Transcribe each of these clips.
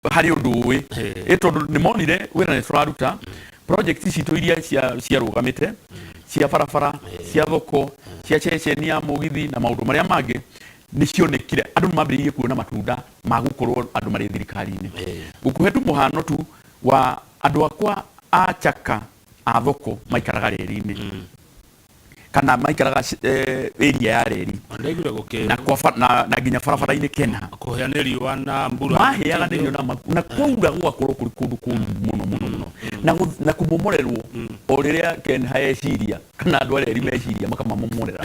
Harĩ ũndũ ũĩ ĩ tondũ nĩ monire wĩra nĩ tũraruta, project citũ iria ciarũgamĩte cia barabara, cia thoko, cia ceceni ya mũgithi na maũndũ marĩa mangĩ nĩ cionekire. Andũ nĩ mambĩrĩirie kuona matunda ma gũkorwo andũ marĩ thirikari-inĩ. Ngũkũhe tu mũhano tu wa andũ akwa a Chaka a thoko maikaraga reri-inĩ kana maikaraga area ya reri. Ndaiguire gũkĩ na, kwa, na nginya barabara-inĩ kena. Kũhĩa nĩ riũa na mbura. Mahĩaga nĩ riũa na kwaura gũgakorwo kũrĩ kũndũ kũru mũno mũno mũno na kũmomorerwo o rĩrĩa Kenha eciria kana andũ arĩa eri meciria makamamomorera.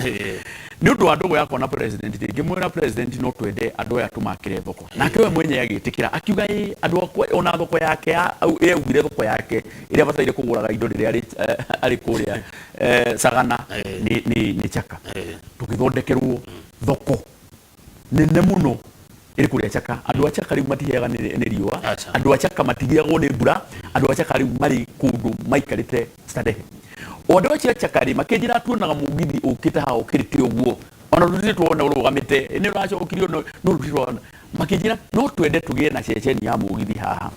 Nĩ ũndũ wa ndũgũ yakwa na president rĩ, ngĩmwĩra, "President, no twende andũ aya tũmakĩre thoko." Nake we mwenye agĩtĩkĩra, akiuga ĩ andũ akwa ona thoko yake yaugire thoko yake ĩrĩa bataire kũgũraga indo rĩrĩa arĩ kũrĩa Sagana nĩ Chaka. Tũgĩthondekerwo thoko nene mũno ĩrĩ kũrĩa Chaka. Andũ a Chaka rĩu matiheaga nĩ riũa. Acha. Andũ a Chaka matigĩagwo nĩ mbura. Andũ a Chaka rĩu marĩ kũndũ maikarĩte starehe. O andũ acio a Chaka rĩ, makĩnjĩra, "Tuonaga mũgithi ũkĩte haha ũkĩrĩte ũguo, ona tũtirĩ tuona ũrũgamĩte, nĩ ũracokirio, no tũtirĩ tuona." Makĩnjĩra, "No twende tũgĩe na ceceni ya mũgithi haha."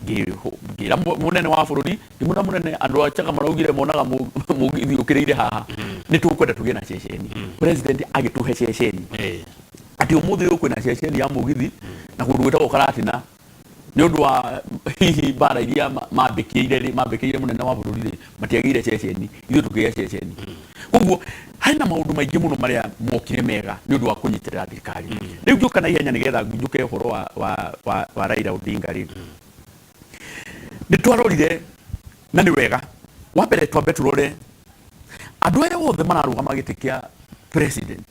Ngĩra mũnene wa bũrũri, ngĩmwĩra, "Mũnene, andũ a Chaka maraugire monaga mũgithi ũkĩrĩire haha, nĩ tũkwenda tũgĩe na ceceni." President agĩtũhe ceceni atĩ ũmũthĩ ũyũ kwĩna ceceni ya mũgithi na kũndũ gwĩtagwo Karatina. Nĩ ũndũ wa hihi mbara iria mambĩkĩire rĩ, mambĩkĩire mũnene wa bũrũri rĩ, matiagĩire ceceni, ithuĩ tũkĩgĩa ceceni. Koguo harĩ na maũndũ maingĩ mũno marĩa mokire mega nĩ ũndũ wa kũnyitĩrĩra thirikari. Rĩu ngĩũka na ihenya nĩgetha ngunjũke ũhoro wa Raila Odinga rĩ, nĩ twarorire na nĩ wega wa mbere twambe tũrore andũ aya othe mararũgama gĩtĩ kĩa president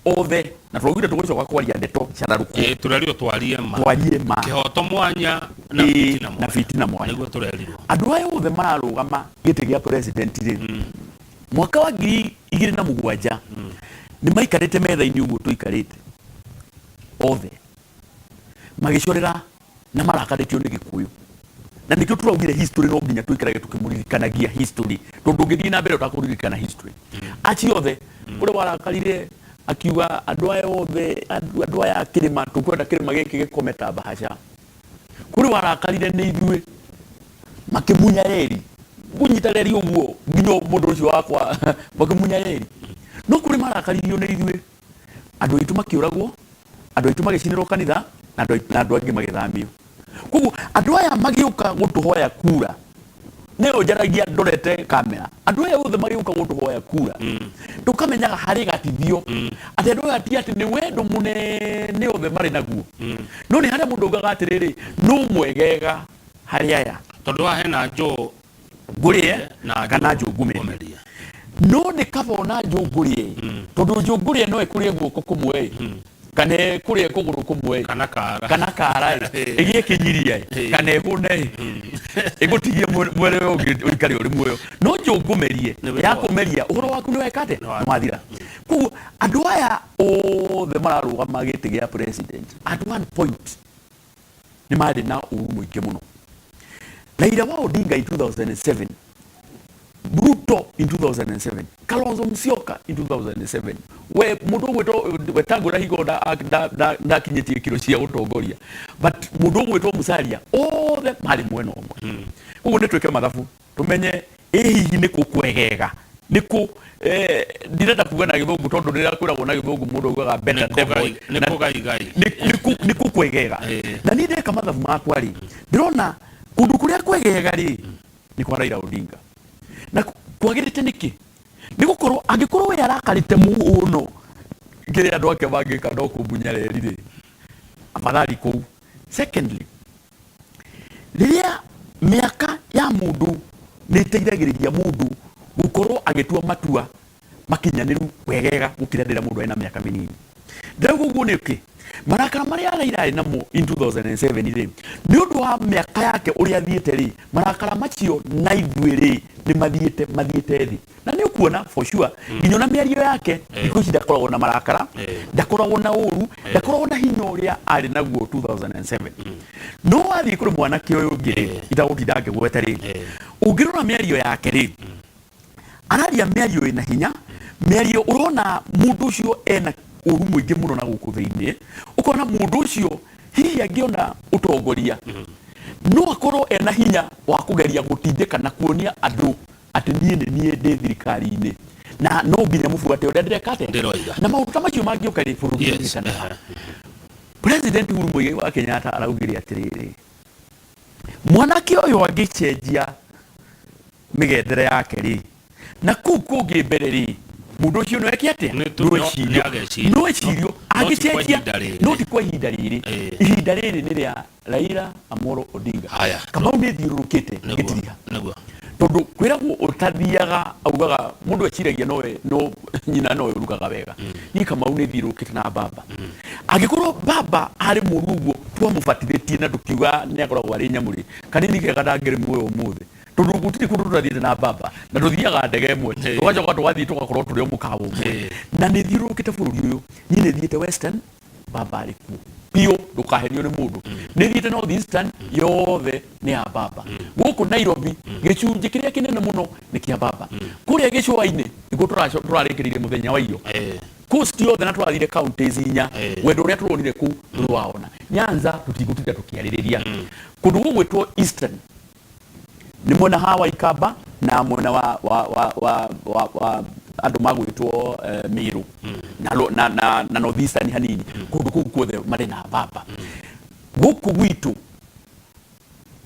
othe, na twaugire tũgũcoka kwaria ndeto cararũkũ. Ĩ, tũrerirwo twarie ma. Twarie ma. Kĩhoto mwanya na fitina na mwanya. Fitina mwanya. Nĩguo tũrerirwo. Andũ aya othe mararũgama gĩtĩ gĩa president rĩ, mwaka wa 2007 nĩ maikarĩte metha-inĩ ũguo tũikarĩte othe, magĩcorera na marakarĩtio nĩ Gĩkũyũ. Na nĩkĩo tũraugire history no nginya tũikarage tũkĩmũririkanagia history, tondũ ũngĩthiĩ na mbere ũtakũririkana history acio othe, kũrĩ warakarire akiuga, "Andũ aya othe, andũ aya a kĩrĩma, tũkwenda kĩrĩma gĩkĩ gĩkome ta mbahaca." Kũrĩ warakarire nĩ ithuĩ makĩmunya reri, kũnyita reri ũguo nginya mũndũ ũcio wakwa makĩmunya reri. No kũrĩ marakaririo nĩ ithuĩ, andũ aitũ makĩũragwo, andũ aitũ magĩcinĩrwo kanitha na andũ angĩ magĩthamio. Koguo andũ aya magĩũka gũtũhoya kura, nĩyo njaragia ndorete kamera, andũ aya othe magĩũka gũtũhoya kura, tũkamenyaga harĩ gatithio atĩ andũ aya ti atĩ nĩ wendo mũnene othe marĩ naguo, no nĩ harĩa mũndũ augaga atĩrĩrĩ, no mwegega harĩ aya. Tondũ haha hena njũ ngũrĩe na kana njũ ngũmerie. Ngũmerie. No nĩ kaba ona njũ ngũrĩe, tondũ njũ ngũrĩe no ĩkũrĩe guoko kũmwe kana ĩkũrĩe kũgũrũ kũmwe. Kana kara. Kana kara ĩgĩe kĩnyiria kana ĩhũne ĩgũtigie mwere ũyũ ũngĩ ũikare ũrĩ muoyo. No njũ ngũmerie Nĩ wĩra. yakũmeria, ũhoro waku nĩ weka atĩa? Nĩ nĩ wathira. Koguo andũ aya othe mararũgama gĩtĩ gĩa president, at one point nĩ marĩ na ũru mũingĩ mũno. Raila wa Odinga in 2007, Ruto in 2007, Kalonzo Musyoka in 2007, we mũndũ ũgwĩtwo Wetangula higo ndakinyĩtie kiro cia gũtongoria, but mũndũ ũgwĩtwo Musalia, othe marĩ mwena ũmwe. Koguo nĩ twĩke mathabu tũmenye ĩ hihi nĩ kũ kwegega, nĩ kũ ndirenda kuga na Gĩthũngũ tondũ rĩrĩa kwĩragwo na Gĩthũngũ mũndũ augaga better devil. Nĩ kũgaigai. Nĩ kũ kwegega. Na niĩ ndeka mathabu makwa rĩ, ndĩrona kũndũ kũrĩa kwegega rĩ nĩ kwa Raila Odinga. Na kwagĩrĩte nĩkĩ? Nĩ gũkorwo angĩkorwo we arakarĩte mũno, kĩrĩa andũ ake mangĩka no kũmunya reri rĩ, afadhali kũu. Secondly, rĩrĩa mĩaka ya mũndũ nĩ ĩteithagĩrĩria mũndũ gũkorwo agĩtua matua makinyanĩru wegega gũkĩra rĩrĩa mũndũ ena mĩaka mĩnini. Ndĩrauga ũguo nĩkĩ? Marakara marĩa Raila arĩ namo in 2007 rĩ, nĩ ũndũ wa mĩaka yake ũrĩa athiĩte rĩ, marakara macio na ithuĩ rĩ nĩ mathiĩte thĩ. Na nĩ ũkuona for sure nginya ona mĩario yake thikũ ici ndakoragwo na marakara, ndakoragwo na ũru, ndakoragwo na hinya ũrĩa arĩ naguo 2007. No wathiĩ kũrĩ mwanake ũyũ ũngĩ rĩ, itagũtinda ngĩgweta rĩ, ũngĩrora mĩario yake rĩ, araria mĩario ĩna hinya, mĩario ũrona mũndũ ũcio ena ũru mũingĩ mũno na gũkũ thĩinĩ, ũkona mũndũ ũcio Hihi angĩona ũtongoria no akorwo ena hinya wa kũgeria gũtindĩka na kuonia andũ atĩ niĩ nĩ niĩ ndĩ thirikari-inĩ na no nginya mũbuate ũrĩa ndĩreka atĩa. Ndĩroiga. Na maũndũ ta macio mangĩũka rĩ, bũrũri ũnyitanaga. President Uhuru Muigai wa Kenyatta araugire atĩrĩrĩ, mwanake ũyũ angĩcenjia mĩgendere yake rĩ, na kũu kũngĩ mbere rĩ, mũndũ ũcio no eke atĩa? Nĩ tu- No no- ecirio. nĩ agecirio. No ecirio. No- no ti kwa Angĩcenjia ihinda rĩrĩ. no ti kwa ihinda rĩrĩ. Ihinda rĩrĩ nĩ rĩa Raila Amolo Odinga. Haya. Kamau nĩ thiũrũrũkĩte Nĩguo. gĩtiriha. Nĩguo. Tondũ kwĩragwo ũtathiaga, augaga mũndũ eciragia nowe no nyina nowe ũrugaga wega. Niĩ Kamau nĩ thiũrũrũkĩte na baba. Angĩkorwo baba arĩ mũru ũguo twamũbatithĩtie na tũkiuga nĩ akoragwo arĩ nyamũ rĩ, kanini kega ndangĩrĩ muoyo ũmũthĩ. Tondũ gũtirĩ kũndũ tũtathiĩte na baba na tũthiaga ndege ĩmwe, tũgacoka tũgathiĩ tũgakorwo tũrĩ o mũkawa ũmwe. Na nĩ thiũrũrũkĩte bũrũri ũyũ. Niĩ nĩ thiĩte Western, baba arĩ kuo biũ, ndũkahenio nĩ mũndũ. Nĩ thiĩte North Eastern, yothe nĩ ya baba. Gũkũ Nairobi gĩcunjĩ kĩrĩa kĩnene mũno nĩ kĩa baba. Kũrĩa gĩcũa-inĩ nĩkuo tũrarĩkĩrĩirie mũthenya wa iyo. Coast yothe na tũrathire counties inya. Wendo ũrĩa tũronire kũu ndũrĩ waona. Nyanza tũtigũtinda tũkĩarĩrĩria. Kũndũ gũgwĩtwo Eastern nĩ mwena hawa Ikamba na mwena wa wa wa wa wa, wa andũ magwĩtwo Meru na, na, na, na North Eastern hanini. Kũndũ kũu kuothe marĩ na baba. Gũkũ gwitũ,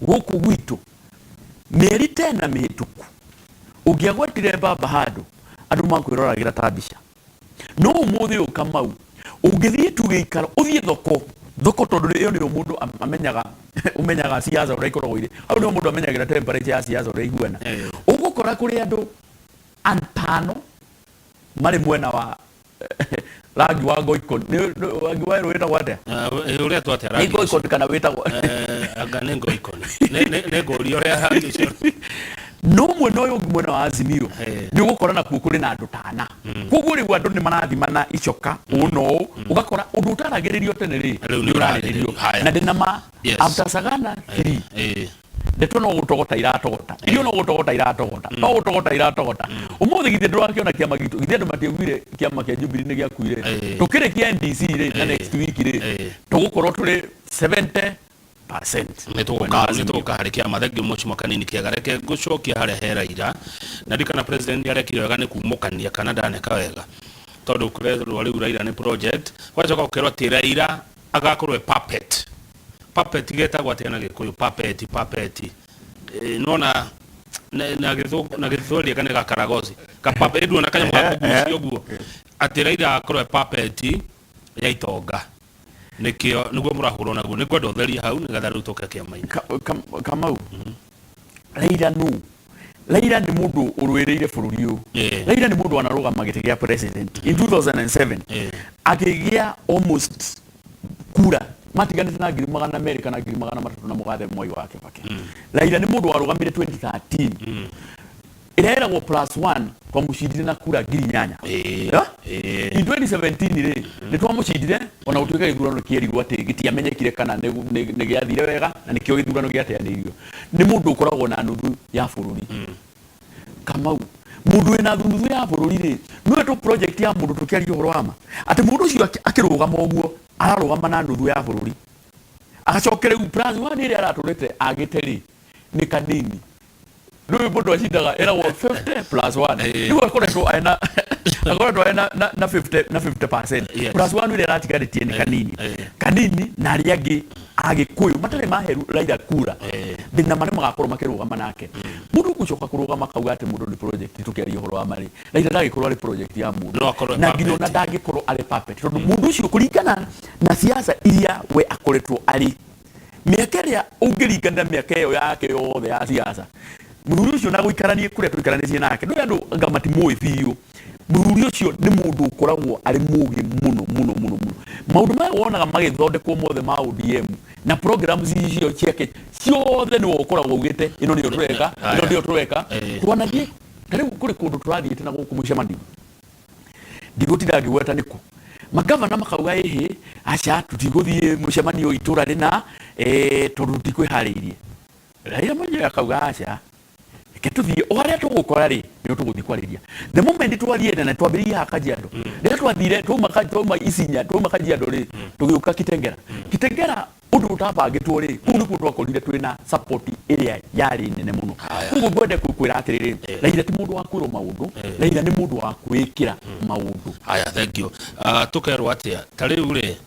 gũkũ gwitũ mĩeri tena mĩhĩtũku ũngĩagwetire baba handũ andũ makwĩroragĩra ta mbica. No ũmũthĩ ũyũ Kamau ũngĩthiĩ tu gĩikaro, ũthiĩ thoko, thoko tondũ ĩyo nĩyo mũndũ amenyaga, ũmenyaga siasa ũrĩa ikoragwo irĩ hau, nĩho mũndũ amenyagĩra temperature ya siasa ũrĩa ihuana. Ũgũkora kũrĩ andũ atano marĩ mwena wa rangi wa ngoikoni. Rangi wa yerũ wĩtagwo atĩa? Ũrĩa twatĩa Nĩ rangi ũcio? Ngoikoni kana wĩtagwo Anga nĩ ngoikoni. Nĩ ngũria ũrĩa rangi ũcio. No mwena ũyũ ũngĩ, mwena wa Azimio, nĩ ũgũkora nakuo kũrĩ na andũ tana. Koguo rĩu andũ nĩ marathimana icoka ũũ na ũũ, ũgakora ũndũ ũtaragĩrĩrio tene rĩ, Rĩu nĩ nĩ ũrarĩrĩrio. ũrarĩrĩrio. Haya. Na ndĩna ma after Sagana 3, ndeto no gũtogota iratogota, irio no gũtogota iratogota, no gũtogota iratogota. Ũmũthĩ githĩ ndũrakĩona kĩama gitũ, githĩ andũ matiaugire kĩama kĩa Jubilee nĩ gĩakuire? Tũkĩrĩkia NDC rĩ, na next week rĩ, tũgũkorwo tũrĩ 70%. Nĩ tũgũka harĩ kĩama. Thengiũ mũcimo kanini kĩega, reke ngũcokia harĩa he Raila. Na ndikana president nĩ arekire wega nĩ kumũkania kana ndaneka wega, tondũ kũrerwo rĩu Raila nĩ project. Gwacoka gũkerwo atĩ Raila agakorwo e puppet. Puppet getagwo atĩa na Gĩkũyũ? Puppet, puppet. Nona na gĩthũngũ, na Gĩthweri anga nĩ gakaragoci ka puppet, nduona kanyamũ ga kũgucia ũguo, atĩ Raila agakorwo e puppet ya itonga, nĩkĩo nĩguo mũrahũrwo naguo. Nĩ ngwenda ũtherie hau nĩgetha rĩu tũke kĩama-inĩ. Kamau, Raila nũ? Raila nĩ mũndũ ũrũĩrĩire bũrũri ũyũ. Raila nĩ mũndũ wanarũgama gĩtĩ gĩa president in 2007, akĩgĩa almost kura matiganĩte na 200,000 kana 300,000 na mũgathe Mwai wa Kibaki. Raila nĩ mũndũ warũgamire 2013 ĩrĩa ĩragwo plus one, twamũcindire na kura 8,000. Yeah? In 2017 rĩ, nĩ twamũcindire ona gũtuĩka gĩthurano kĩerirwo atĩ gĩtiamenyekire kana nĩ gĩathire wega, na nĩkĩo gĩthurano gĩateanĩirio. Nĩ mũndũ ũkoragwo na nuthu ya bũrũri. Kamau, mũndũ wĩna nuthu ya bũrũri rĩ, nĩwe tũ project ya mũndũ. Tũkĩaria ũhoro wa ma atĩ mũndũ ũcio akĩrũgama ũguo ararũgama na nuthu ya bũrũri, agacoke rĩu plus one ĩrĩa aratũrĩte agĩte rĩ, nĩ kanini. Rĩu mũndũ acindaga ĩragwo 50 plus 1. Rĩu akoretwo ena na 50 na 50% plus 1 ĩrĩa aratigarĩtie nĩ kanini kanini, na arĩa angĩ Agĩkũyũ matarĩ maheru Raila kura, ndĩna ma nĩ magakorwo makĩrũgama nake. Mũndũ ũgũcoka kũrũgama akauga atĩ mũndũ nĩ project, tũkĩaria ũhoro wa marĩ, Raila ndangĩkorwo arĩ project ya mũndũ. No akorwo e Na nginya ona puppet. Ndangĩkorwo arĩ puppet, tondũ mũndũ ũcio kũringana na siasa iria we akoretwo arĩ mĩaka ĩrĩa ũngĩringana mĩaka ĩyo yake yothe ya siasa, mũthuri ũcio na gũikaranie kũrĩa tũikaranĩtie nake, ndũĩ andũ anga matimũĩ biũ. Mũthuri ũcio nĩ mũndũ ũkoragwo arĩ mũgĩ mũno mũno mũno mũno. Maũndũ maya wonaga magĩthondekwo mothe ma ODM na programs icio ciake ciothe, nĩwe ũkoragwo augĩte ĩno nĩyo tũreka, ĩno nĩyo tũreka. Twanathiĩ ta rĩu kũrĩ kũndũ tũrathiĩte na gũkũ mũcemanio, ndigũtinda ngĩgweta nĩkũ, magavana makauga ĩhĩ, aca, tũtigũthiĩ mũcemanio itũra rĩna, tondũ tũtikwĩharĩirie. Raila mwenyewe akauga aca, reke tũthiĩ o harĩa tũgũkora rĩ, nĩho tũgũthiĩ kwarĩria. The moment twathiĩte na twambĩrĩirie haha Kajiado, rĩrĩa twathire twauma Isinya, twauma Kajiado rĩ, tũgĩũka Kitengera. Kitengera Ũndũ ũtabangĩtwo rĩ, kũu nĩkuo twakorire twĩna support ĩrĩa yarĩ nene mũno. Haya. Koguo ngwende kwĩra atĩrĩrĩ, Raila ti mũndũ wa kwĩrwo maũndũ, Raila nĩ mũndũ wa kwĩĩkĩra maũndũ. Haya, thank you. Tukerwo atia ta riu ri,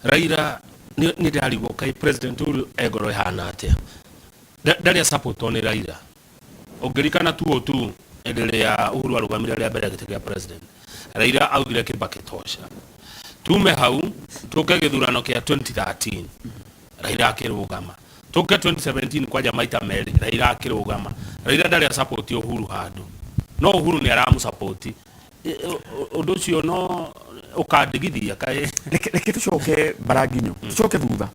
Raila ni ndarigwo kai president Uhuru engoro ihana atia. Ndarĩ support ni Raila. Ũngĩririkana tu tu hĩndĩ ĩrĩa Uhuru arũgamire rĩa mbere gĩtĩ kĩa president, Raila augire Kibaki tosha. Tume hau tũke gĩthurano kĩa 2013, Raila akĩrũgama. Tũke 2017 kwanja maita merĩ Raila akĩrũgama. Raila ndarĩ support Uhuru handũ, no Uhuru nĩ aramũsupport. Ũndũ ũcio no ũkandigithia kaĩ. Reke tũcoke baranginyo, tũcoke thutha.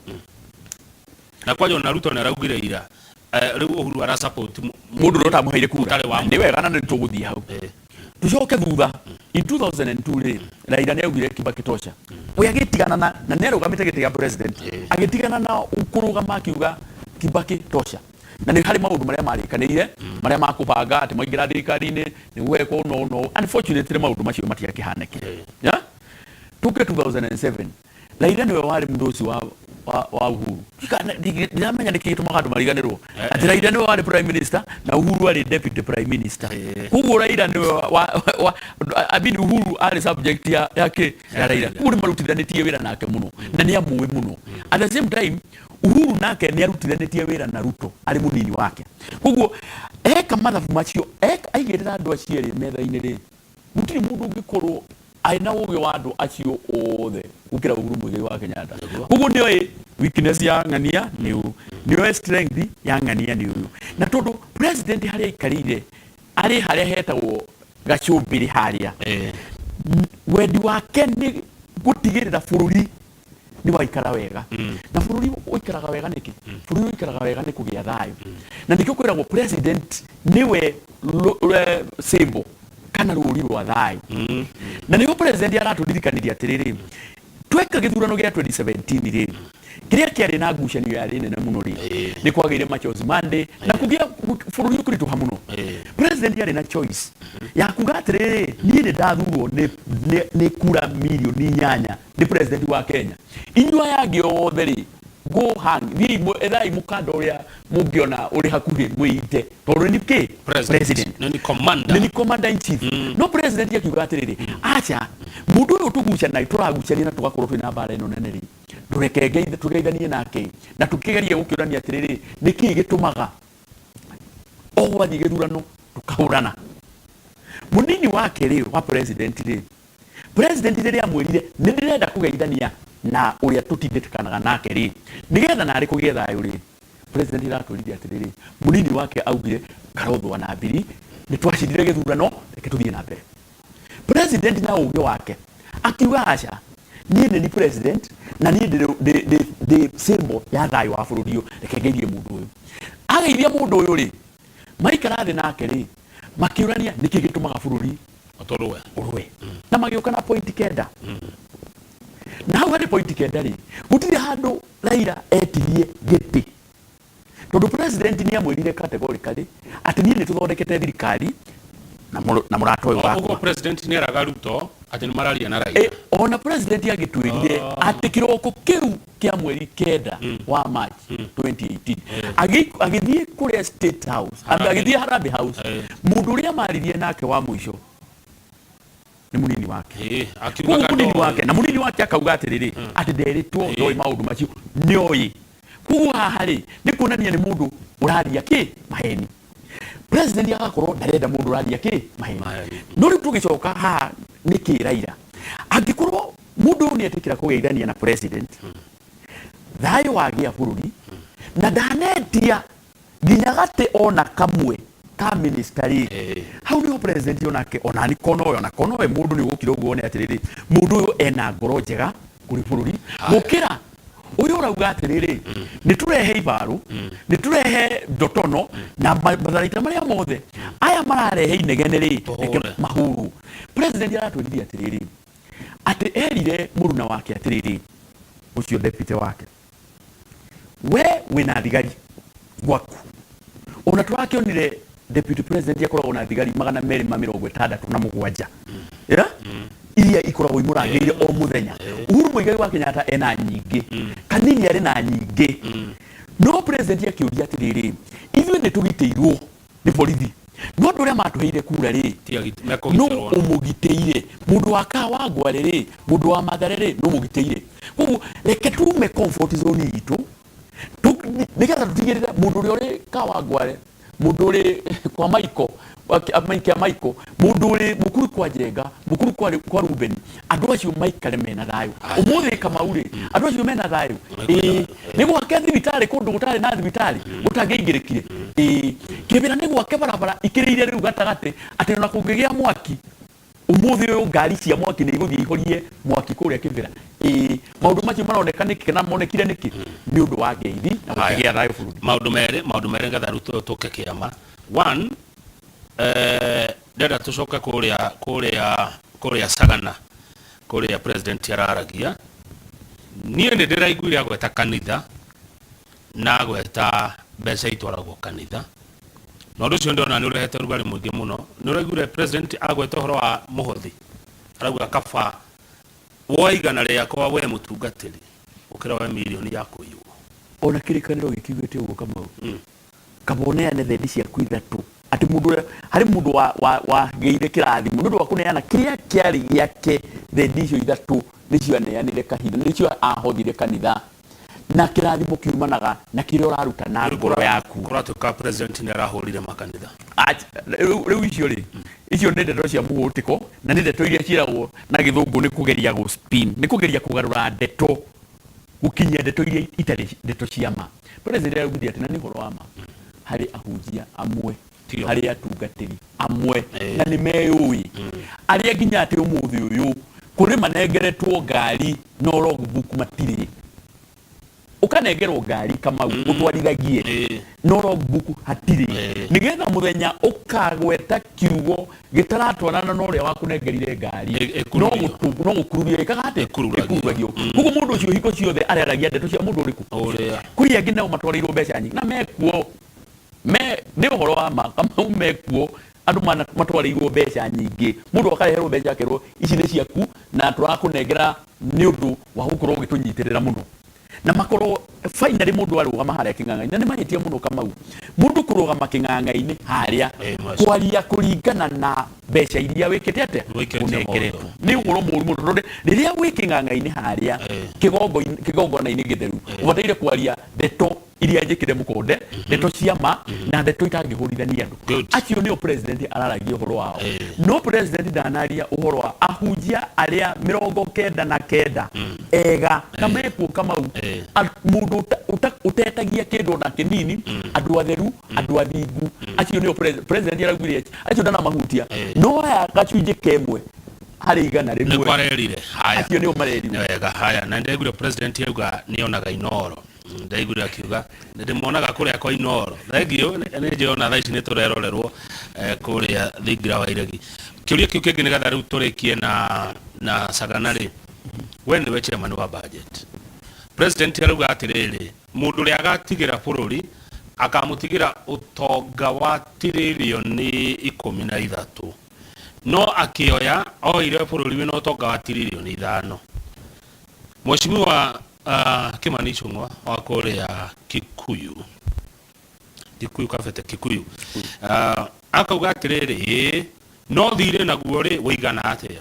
Na kwanja ona Ruto nĩ araugire ira, rĩu Uhuru ara support mũndũ ũrĩa ũtamũheire kura. Ũtarĩ wa Nĩ wega na nĩ tũgũthiĩ hau. Tucoke thutha in 2002 rĩ, Raila nĩ augire Kibaki tosha. We agĩtigana na nĩ arũgamĩte gĩtĩ gĩa president, agĩtigana na kũrũgama akiuga Kibaki tosha, na nĩ harĩ maũndũ marĩa marĩkanĩire marĩa makũbanga atĩ maingĩra thirikari-inĩ nĩ gwekwo no unfortunately maũndũ macio matiakĩhanĩkire. Yeah? Tuke 2007, Raila nĩwe warĩ mũndũ ũcio wa Uhuru. Ndiramenya nĩkĩ gĩtũmaga andũ mariganĩrwo atĩ Raila nĩwe warĩ prime minister na Uhuru arĩ deputy prime minister. Koguo Raila nĩwe wa I mean Uhuru arĩ subject ya kĩ ya Raila. Koguo nĩ marutithanĩtie wĩra nake mũno na nĩ amũĩ mũno. At the same time Uhuru nake nĩ arutithanĩtie wĩra na Ruto arĩ mũnini wake. Koguo eka mathabu macio, eka aigĩrĩra andũ acio erĩ metha-inĩ rĩ, gũtirĩ mũndũ ũngĩkorwo arĩ na ũgĩ wa andũ acio othe gũkĩra Uhuru Muigai wa Kenyatta. Koguo nĩoĩ weakness ya ng'ania nĩ ũyũ, nĩoĩ strength ya ng'ania nĩ ũyũ. Na tondũ president harĩa aikarĩire arĩ harĩa hetagwo gacũmbĩrĩ harĩa, wendi wake nĩ gũtigĩrĩra bũrũri nĩ waikara wega. Na bũrũri ũikaraga wega nĩkĩ? Bũrũri ũikaraga wega nĩ kũgĩa thayũ. Na nĩkĩo kwĩragwo president nĩwe symbol kana rũri rwa thayũ. Na nĩho president aratũririkanirie atĩrĩrĩ, tweka gĩthurano gĩa 2017 rĩ, kĩrĩa kĩarĩ na ngucanio yarĩ nene mũno rĩ, nĩ kwagĩire Machozi Monday na kũgĩa bũrũri ũkĩritũha mũno. President arĩ na choice ya kuga atĩrĩrĩ, niĩ nĩ ndathurwo nĩ kura mirioni 8 nĩ president wa Kenya, inyuĩ aya angĩ othe rĩ, go hang, thiĩi ethai mũkanda ũrĩa mũngĩona ũrĩ hakuhĩ mwĩite, tondũ nĩ kĩ president Nĩ ni commander. Nĩ ni commander in chief. No president akiuga atĩrĩrĩ, acha, mũndũ ũyũ tũgucana tũragucania na tũgakorwo twĩna mbara ĩno nene rĩ, tũreke tũgeithanie nake na tũkĩgerie gũkĩũrania atĩrĩrĩ, nĩ kĩĩ gĩtũmaga o gwathiĩ gĩthurano tũkahũrana. Mũnini wake rĩ wa president rĩ, president rĩrĩa amwĩrire nĩ ndĩrenda kũgeithania na ũrĩa tũtindĩkanaga nake rĩ, nĩgetha narĩ kũgĩe thayũ rĩ, president aratwĩrire atĩrĩrĩ, mũnini wake augire karothwa na mbiri nĩ twacindire gĩthurano, reke tũthiĩ na mbere. President na ũgĩ wake akiuga aca, niĩ nĩ ni president na niĩ ndĩ symbol ya thayũ wa bũrũri ũyũ, reke ngeithie mũndũ ũyũ. Ageithia mũndũ ũyũ rĩ, maikara thĩ nake rĩ, makĩũrania nĩkĩ gĩtũmaga bũrũri ũtũrũe ũrũe, na magĩũka na point 9. Na hau harĩ point 9 rĩ, gũtirĩ handũ Raila etirie gĩtĩ, tondũ president nĩ amwĩrire categorically atĩ niĩ nĩ tũthondekete thirikari na mũrata ũyũ ũguo wakwa. President nĩ eraga Ruto atĩ nĩ mararia na Raila. Ona president agĩtwĩrire atĩ kĩroko kĩu kĩa mweri 9 wa March 2018 agĩthiĩ kũrĩa State House, Harambee. Agĩthiĩ Harambee House, mũndũ ũrĩa maririe nake wa mũico nĩ mũnini wake. Akiuga Koguo mũnini ndoĩ. wake na mũnini wake akauga atĩrĩrĩ, atĩ nderĩtwo, ndoĩ maũndũ macio nĩoĩ. Koguo haha rĩ, nĩ kuonania nĩ mũndũ ũraria kĩ maheni. President agakorwo ndarenda mũndũ ũraria kĩ maheni. Maheni. No rĩu tũgĩcoka haha nĩ kĩ Raila angĩkorwo mũndũ ũyũ nĩ etĩkĩra kũgeithania na president, thayũ wagĩa bũrũri, na ndanetia nginya gatĩ ona kamwe ka minister rĩ, hau niho president onake onani konowe ona konowe mũndũ nĩ ũgũkira ũguo one atĩrĩrĩ, mũndũ ũyũ ena ngoro njega kũrĩ bũrũri gũkĩra ũyũ ũrauga atĩrĩrĩ, nĩ tũrehe ibaru, nĩ tũrehe ndotono na matharaita marĩa mothe aya mararehe inegene rĩ, reke Tũhũre. mahũrwo. President aratwĩrire atĩrĩrĩ, atĩ erire mũruna wake atĩrĩrĩ, ũcio deputy wake, we wĩna thigari gwaku. Ona tũrakĩonire deputy president akoragwo na thigari 267, yeah? Iria Iria ikoragwo imũrangĩire o mũthenya. Uhuru Muigai wa Kenyatta ena nyingĩ, Kanini arĩ na nyingĩ, no president akĩũria atĩrĩrĩ, ithuĩ nĩ tũgitĩirwo nĩ borithi, no andũ arĩa matũheire kura rĩ, no mekũgitĩrwo? Ũmũgitĩire mũndũ wa Kawangware rĩ, mũndũ wa Mathare rĩ, no mũgitĩire? Koguo reke tume comfort zone itũ nĩgetha tũtigĩrĩre mũndũ ũrĩa ũrĩ Kawangware, mũndũ ũrĩ kwa Maiko Maikia Maiko, mũndũ ũrĩ Mũkuru kwa Njenga, Mũkuru kwa Ruben, andũ acio maikare mena thayũ. Ũmũthĩ Kamau rĩ, andũ acio mena thayũ? Ĩĩ. Nĩ gwake thibitarĩ kũndũ gũtarĩ na thibitarĩ gũtangĩaingĩrĩkire? Ĩĩ. Kĩbĩra nĩ gwake barabara ikĩrĩire rĩu gatagatĩ atĩ ona kũngĩgĩa mwaki ũmũthĩ ũyũ, ngari cia mwaki nĩ igũthiĩ ihorie mwaki kũrĩa Kĩbĩra? Ĩĩ. Maũndũ macio maroneka nĩkĩ kana monekire nĩkĩ? Nĩ ũndũ wa ngeithi na gũkĩgĩa thayũ bũrũri. Maũndũ merĩ ngetha rĩu tũke kĩama. One, ndĩrenda tũcoke kũrĩa Sagana, kũrĩa president araragia. Niĩ nĩ ndĩraiguire agweta kanitha na agweta mbeca itwaragwo kanitha, na ũndũ ũcio ndĩrona nĩ ũrehete ũrugarĩ mũingĩ mũno. Nĩ ũraiguire president agweta ũhoro wa mũhothi, arauga kaba woe 100 rĩakwa we mũtungatĩri ũkĩra woe mirioni ya kũiywo. Ona kĩrĩkanĩro gĩkiugĩte ũguo, Kamau. Kaba ũneane thendi ciaku ithatũ, atĩ mũndũ ũrĩa harĩ mũndũ wagĩire kĩrathimo nĩ ũndũ wa kũneana kĩrĩa kĩarĩ gĩake, thendi icio ithatũ nĩcio aneanire kahinda, nĩcio ahothire kanitha, na kĩrathimo kiumanaga na kĩrĩa ũraruta na ngoro yaku. Kũratuĩka president nĩ arahũrire makanitha. Rĩu icio rĩ, icio nĩ ndeto cia mũhũtĩko na nĩ ndeto iria ciĩragwo na gĩthũngũ nĩ kũgeria gũ spin, nĩ kũgeria kũgarũra ndeto, gũkinyia ndeto iria itarĩ ndeto cia ma. President araugire atĩ, na nĩ ũhoro wa ma, harĩ ahunjia amwe, Tio. harĩ atungatĩri amwe, na nĩ meyũĩ, arĩa nginya atĩ ũmũthĩ ũyũ kũrĩ manengeretwo ngari no logbook matirĩ. Ũkanengerwo ngari, Kamau, ũtwarithagie, no logbook hatirĩ, nĩgetha mũthenya ũkagweta kiugo gĩtaratwarana na ũrĩa wakũnengerire ngari, ĩkururio. No gũkururio ĩkaga atĩ Ĩkururagio. Ĩkururagio. Koguo mũndũ ũcio hingo ciothe arĩaragia ndeto cia mũndũ ũrĩkũ? Ũrĩa. Kũrĩ angĩ nao matwarĩirwo mbeca nyingĩ na mekuo me nĩ ũhoro wa ma, Kamau, mekuo andũ mana matwarĩirwo mbeca nyingĩ. Mũndũ akareherwo mbeca akerwo ici nĩ ciaku na tũrakũnengera nĩ ũndũ wa gũkorwo ũgĩtũnyitĩrĩra mũno, na makorwo finally mũndũ arũgama harĩa kĩng'ang'a-inĩ, na nĩ mahĩtia mũno, Kamau, mũndũ kũrũgama kĩng'ang'a-inĩ harĩa macio. Kwaria kũringana na mbeca iria wĩkĩte atĩa? Wĩkĩte. Ũnengeretwo. Maũndũ. Nĩ ũhoro mũũru mũno, tondũ rĩrĩa wĩ kĩng'ang'a-inĩ harĩa, kĩgongona-inĩ gĩtheru, ũbataire kwaria ndeto iria njĩkĩre mũkonde, ndeto cia ma na ndeto itangĩhũrithania andũ. Good. Acio nĩo president araragia ũhoro wao. No president ndanaria ũhoro wa ahunjia arĩa 99 ega na mekuo, Kamau. Mũndũ ũtetagia kĩndũ ona kĩnini, andũ atheru, andũ athingu, acio nĩo president araugire acio ndanamahutia, no aya gacunjĩ kemwe harĩ igana nĩ rĩmwe kwarerire haya. Acio nĩo marerirwo. Nĩ wega. Haya, na ndaiguire president auga nĩ onaga Inoro. Ndaiguire akiuga nĩ ndĩmonaga kũrĩa kwa Inoro. Thengiũ, nĩ njũĩ ona thaa ici nĩ tũrerorerwo kũrĩa thingira wa iregi. Kĩũria kĩu kĩngĩ nĩgetha rĩu tũrĩkie na Sagana rĩ, we nĩwe chairman wa budget. President arauga atĩrĩrĩ, mũndũ ũrĩa agatigĩra bũrũri akamũtigĩra ũtonga wa tiririoni 13, no akĩoya oire bũrũri wĩna ũtonga wa tiririoni 5. Mheshimiwa Kimani Ichung'wa wa kũrĩa Kikuyu, Kikuyu Kabete, Kikuyu, akauga atĩrĩrĩ, ĩĩ no thirĩ naguo rĩ wĩigana atĩa?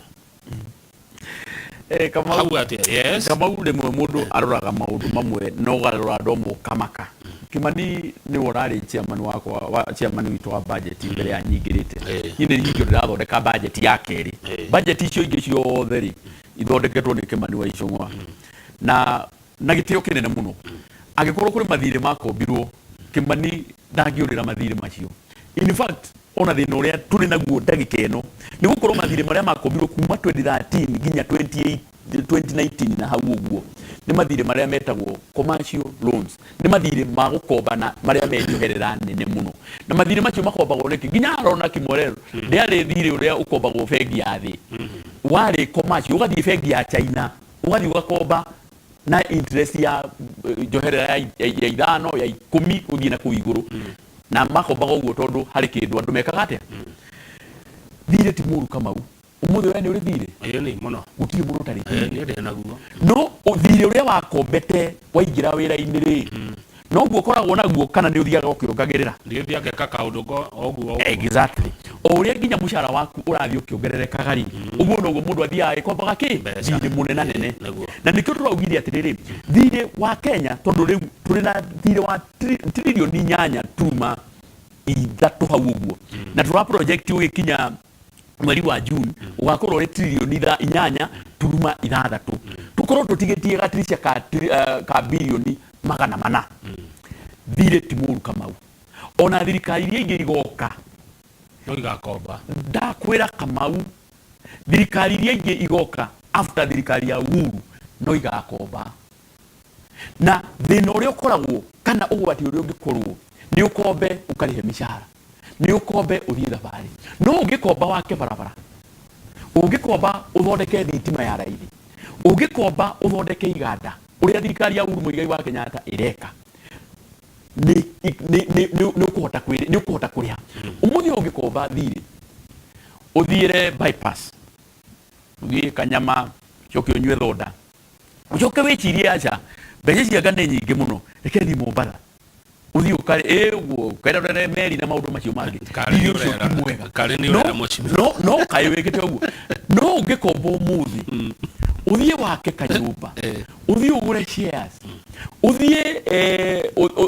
Kamau, hau atĩa? Yes. Kamau, rĩmwe mũndũ aroraga maũndũ mamwe na ũgarora andũ amwe ũkamaka. Kimani nĩwe ũrarĩ chairman wakwa wa chairman witũ wa budget mbere ya nyingĩrĩte. Niĩ nĩ hingio ndĩrathondeka budget ya kerĩ. Budget icio ingĩ ciothe rĩ, ithondeketwo nĩ Kimani wa Ichung'wa na gĩtĩo kĩnene mũno. Angĩkorwo kũrĩ mathirĩ makombirwo, Kimani ndangĩũrĩra mathirĩ macio. In fact, ona thĩna ũrĩa tũrĩ naguo ndagĩka ĩno nĩ gũkorwo mathirĩ marĩa makombirwo kuma 2013 nginya 28 2019 na hau ũguo nĩ mathirĩ marĩa metagwo commercial loans, nĩ mathirĩ ma gũkombana marĩa me njoherera nene mũno. Na mathirĩ macio makombagwo nĩkĩ? Nginya Arona Kimorero ndĩarĩ thirĩ ũrĩa ũkombagwo bengi ya thĩ, warĩ commercial. Ũgathiĩ bengi ya China, ũgathiĩ ũgakomba na interest ya njoherera ya 5, ya 10 gũthiĩ na kũu igũrũ. Na makombaga ũguo tondũ harĩ kĩndũ andũ mekaga atĩa. Thirĩ ti mũru, Kamau. Ũmũthĩ we nĩ ũrĩ thirĩ? Ĩĩ nĩ mũno. Gũtirĩ mũndũ ũtarĩ Ĩĩ thirĩ. Niĩ ndĩ naguo. No thirĩ ũrĩa wakombete waingĩra wĩra-inĩ rĩ, noguo ũkoragwo naguo kana nĩ ũthiaga ũkĩongagĩrĩra? Ndigĩthiĩ ngeka kaũndũ ko o ũguo o ũguo. Exactly. O ũrĩa nginya mũcara waku ũrathiĩ ũkĩongererekaga rĩ, ũguo noguo mũndũ athiaga agĩkombaga kĩ? Mbeca. Thirĩ mũnenanene. Nĩguo. Na nĩkĩo tũraugire atĩrĩrĩ, thirĩ wa Kenya, tondũ rĩu tũrĩ na thirĩ wa tririoni 8.3 hau ũguo, na tũra project ũgĩkinya mweri wa June ũgakorwo ũrĩ tririoni 8.6, tũkorwo tũtigĩtie gatirisha ka birioni 400. Thirĩ ti mũru, Kamau. Ona thirikari iria ingĩ igoka No igakomba. Ndakwĩra, Kamau, thirikari iria ingĩ igoka after thirikari ya Uhuru no igakomba. Na thĩna ũrĩa ũkoragwo kana ũgwati ũrĩa ũngĩkorwo nĩ ũkombe ũkarĩhe mĩcara, nĩ ũkombe ũthiĩ thabarĩ. No ũngĩkomba wake barabara, ũngĩkomba ũthondeke thitima ya raithi, ũngĩkomba ũthondeke iganda, ũrĩa thirikari ya Uhuru Muigai wa Kenyatta ĩreka, nĩ ũkũhota kũrĩha. Ũmũthĩ ũngĩkomba thirĩ ũthiĩre bypass, ũthiĩ kanyama, ũcoke ũnyue thonda, ũcoke wĩcirie, aca, mbeca ici anga nĩ nyingĩ mũno, reke thiĩ Mombatha, ũthiĩ ũkarĩ ĩ ũguo ũkerorere meri na maũndũ macio mangĩ. Karĩ Thirĩ nĩ ũcio ũrera. ti mwega. Karĩ nĩ No- ũrera mũciĩ. No kaĩ wĩkĩte ũguo. No ũngĩkomba ũmũthĩ ũthiĩ wake kanyũmba, ũthiĩ ũgũre shares, ũthiĩ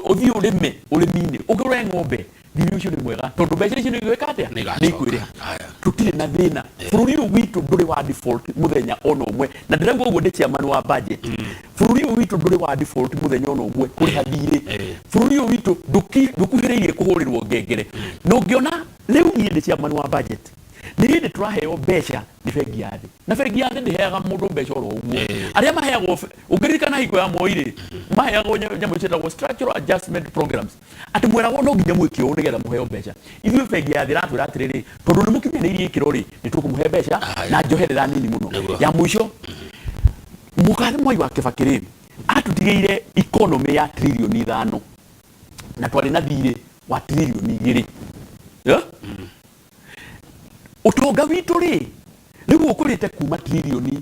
ũthiĩ ũrĩme ũrĩmi-inĩ, ũgũre ng'ombe, thirĩ ũcio nĩ mwega tondũ mbeca icio nĩ igwĩka atĩa? Nĩ igacoka. Nĩ ikwĩrĩha. Haya. Tũtirĩ na thĩna. Bũrũri ũyũ witũ ndũrĩ wa default mũthenya ona ũmwe, na ndĩrauga ũguo ndĩ chairman wa budget. Bũrũri ũyũ witũ ndũrĩ wa default mũthenya ona ũmwe kũrĩha thirĩ. Bũrũri ũyũ witũ ndũkuhĩrĩirie kũhũrĩrwo ngengere. Na ũngĩona rĩu niĩ ndĩ chairman wa budget, nĩ hĩndĩ tũraheo mbeca nĩ Bengi ya Thĩ, na Bengi ya Thĩ ndĩheaga mũndũ mbeca oro ũguo. Arĩa maheagwo, ũngĩririkana hingo ya Moi rĩ, maheagwo nyamũ ciĩtagwo structural adjustment programs, atĩ mweragwo no nginya mwĩke ũũ nĩgetha mũheo mbeca. Ithuĩ Bengi ya Thĩ ĩratwĩra atĩrĩrĩ, tondũ nĩ mũkinyanĩirie ikĩro rĩ, nĩ tũkũmũhe mbeca na njoherera nini mũno. Nĩguo. Ya mũico, mũgathe Mwai wa Kĩbakĩ rĩ, atũtigĩire economy ya tririoni 5 na twarĩ na thirĩ wa tririoni 2. Yeah? Ũtonga witũ rĩ, rĩu ũkũrĩte kuma tririoni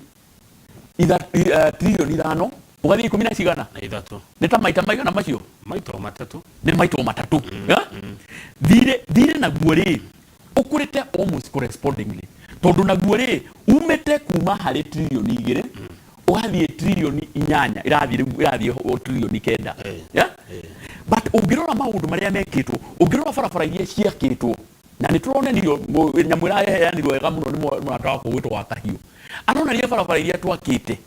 5 ũgathiĩ ikũmi na cigana? Na ithatũ. Nĩ ta maita maigana macio? Maita matatũ. Nĩ maita matatũ. Yeah? Thirĩ naguo rĩ, ũkũrĩte almost correspondingly, tondũ naguo rĩ, umĩte kuma harĩ tririoni 2 ũgathiĩ tririoni 8, ĩrathiĩ rĩu ĩrathiĩ tririoni 9. Yeah? But ũngĩrora maũndũ marĩa mekĩtwo, ũngĩrora barabara iria ciakĩtwo, na nĩ tũronanirio nyamũ ĩraheanirwo wega mũno nĩ mũrata wakwa gwĩtwo wa Kahiũ, aronania barabara iria twakĩte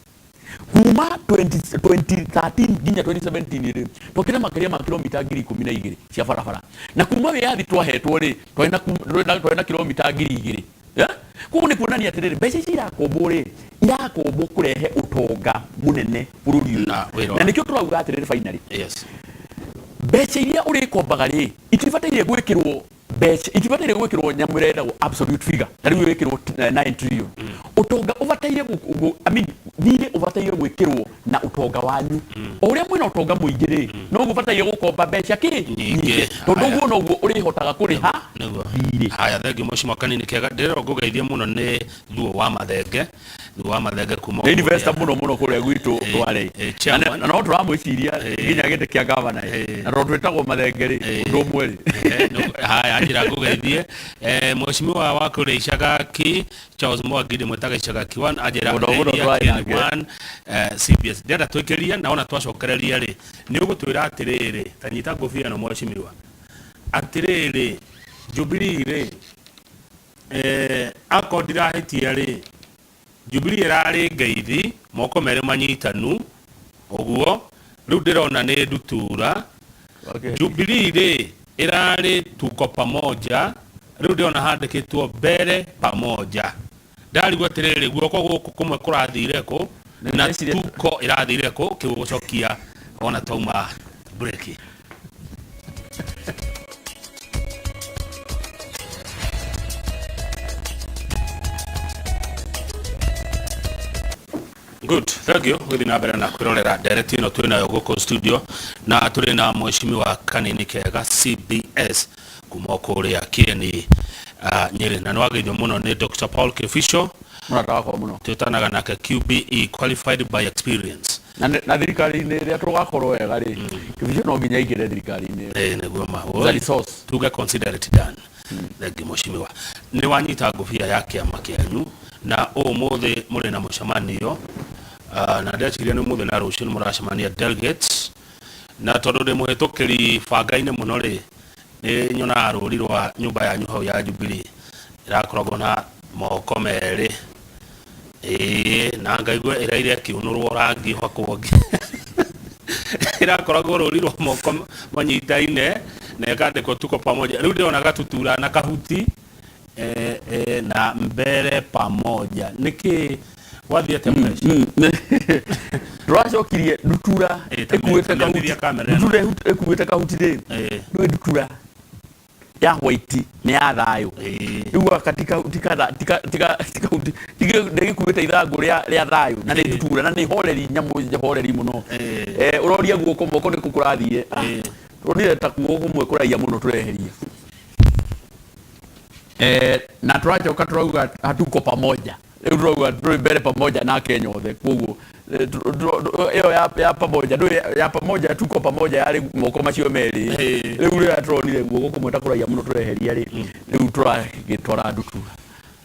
kuma 20 2013 nginya 2017 rĩ, twakĩte makĩria ma kilomita 12,000 cia barabara. Na kuma wĩyathi twahetwo rĩ, twarĩ na kilomita 2,000. Yeah? Koguo nĩ kuonania atĩrĩrĩ, mbeca ici irakombwo rĩ, irakombwo kũrehe ũtonga mũnene bũrũri ũyũ. Na wĩra Na nĩkĩo tũrauga atĩrĩrĩ, finally, yes mbeca iria ũrĩkombaga rĩ, itibataire gwĩkĩrwo mbeca, itibataire gwĩkĩrwo nyamũ ĩrĩa ĩtagwo absolute figure, ta rĩu ĩkĩrwo 9 trillion. Ũtonga ũbataire I mean, thirĩ ũbataire gwĩkĩrwo na ũtonga wanyu. O ũrĩa mwĩna ũtonga mũingĩ rĩ, noguo ũbataire gũkomba mbeca kĩ? Nyingĩ. Tondũ Haya. ũguo noguo ũrĩhotaga kũrĩha Nĩguo. thirĩ. Haya, thengiũ mũcimo kanini kega. Ndĩrerwo ngũgeithie mũno nĩ Thuo wa Mathenge, Thuo wa Mathenge kuma Nĩ investor mũno mũno kũrĩa gwitũ Rware. Chairman. Na no tũramwĩciria nginya gĩtĩ kĩa gavana. Na tondũ twĩtagwo Mathenge rĩ, ũndũ ũmwe rĩ. Haya, njĩra ngũgeithie mheshimiwa wa kũrĩa Icagaki Charles Mwangi, ndĩmwĩtaga Icagaki 1, anjĩra Mũno mũno ngeithia twarĩ Ken nake. 1 CBS. Ndĩrenda twĩkĩrie na ona twacokereria rĩ, nĩ ũgũtwĩra atĩrĩrĩ, ta nyita ngũbia ĩno mheshimiwa, atĩrĩrĩ, Jubilee rĩ, akorwo ndirahĩtia rĩ, Jubilee ĩrarĩ ngeithi moko merĩ manyitanu ũguo, rĩu ndĩrona nĩ ndutura. Jubilee rĩ, ĩrarĩ tuko pamoja, rĩu ndĩrona handĩkĩtwo mbere pamoja. Ndarigwo atĩrĩrĩ, guoko gũkũ kũmwe kũrathire kũ na tuko ĩrathire kũ? Kĩu gũcokia ona twauma break. Good, thank you. Gũthiĩ na mbere na kwĩrorera ndereti ĩno twĩ nayo gũkũ studio, na tũrĩ na mheshimiwa Kanini Kega CBS kuma kũrĩa Kieni, Nyĩrĩ, na nĩ wageithio mũno nĩ Dr. Paul Kĩbico. Mũrata wakwa mũno. Twĩtanaga nake QBE, qualified by experience. Na thirikari-inĩ ĩrĩa tũgakorwo wega rĩ, Kibicho no nginya aingĩre thirikari-inĩ ĩyo. Nĩguo ma. As a resource. Tuge consider it done. Thengi mheshimiwa, nĩ wanyita ngũbia ya kĩama kĩanyu na ũmũthĩ mũrĩ na mũcemanio, na ndeciria nĩ ũmũthĩ na rũciũ nĩ mũracemania delegates, na tondũ ndĩ mũhĩtũkĩri banga-inĩ mũno rĩ, nĩ nyonaga rũri rwa nyũmba yanyu hau ya Jubilee ĩrakoragwo na moko merĩ, ĩĩ, na ngaigua ĩraire ĩkĩũnũrwo rangi ũhakwo ũngĩ, ĩrakoragwo rũri rwa moko manyitaine na ĩkandĩkwo tuko pamoja. Rĩu ndĩrona gatutura na kahuti, na mbere pamoja. Nĩkĩ gwathiĩ atĩa mũheci? Tũracokirie ndutura ĩkuĩte ta kahuti. mĩambithia kamera ĩno. Ndutura ĩkuĩte kahuti rĩ, ndũĩ ndutura ya white nĩ ya thayũ. Rĩu gaka ti kahuti, ndĩgĩkuĩte ithangũ rĩa thayũ, na nĩ ndutura na nĩ horeri, nyamũ horeri mũno. Ũroria guoko moko nĩkũ kũrathiĩ. Turonire ta guoko kũmwe kũraiya mũno, tũreherie. Na tũracoka tũrauga hatuko pamoja. Rĩu tũrauga tũrĩ mbere pamoja na Kenya othe. Koguo ĩyo ya pamoja, ndũĩ ya pamoja, tuko pamoja yarĩ moko macio merĩ. Rĩu rĩrĩa tũronire guoko kũmwe ta kũraiya mũno tũreheria rĩ, rĩu tũragĩtwara ndutura,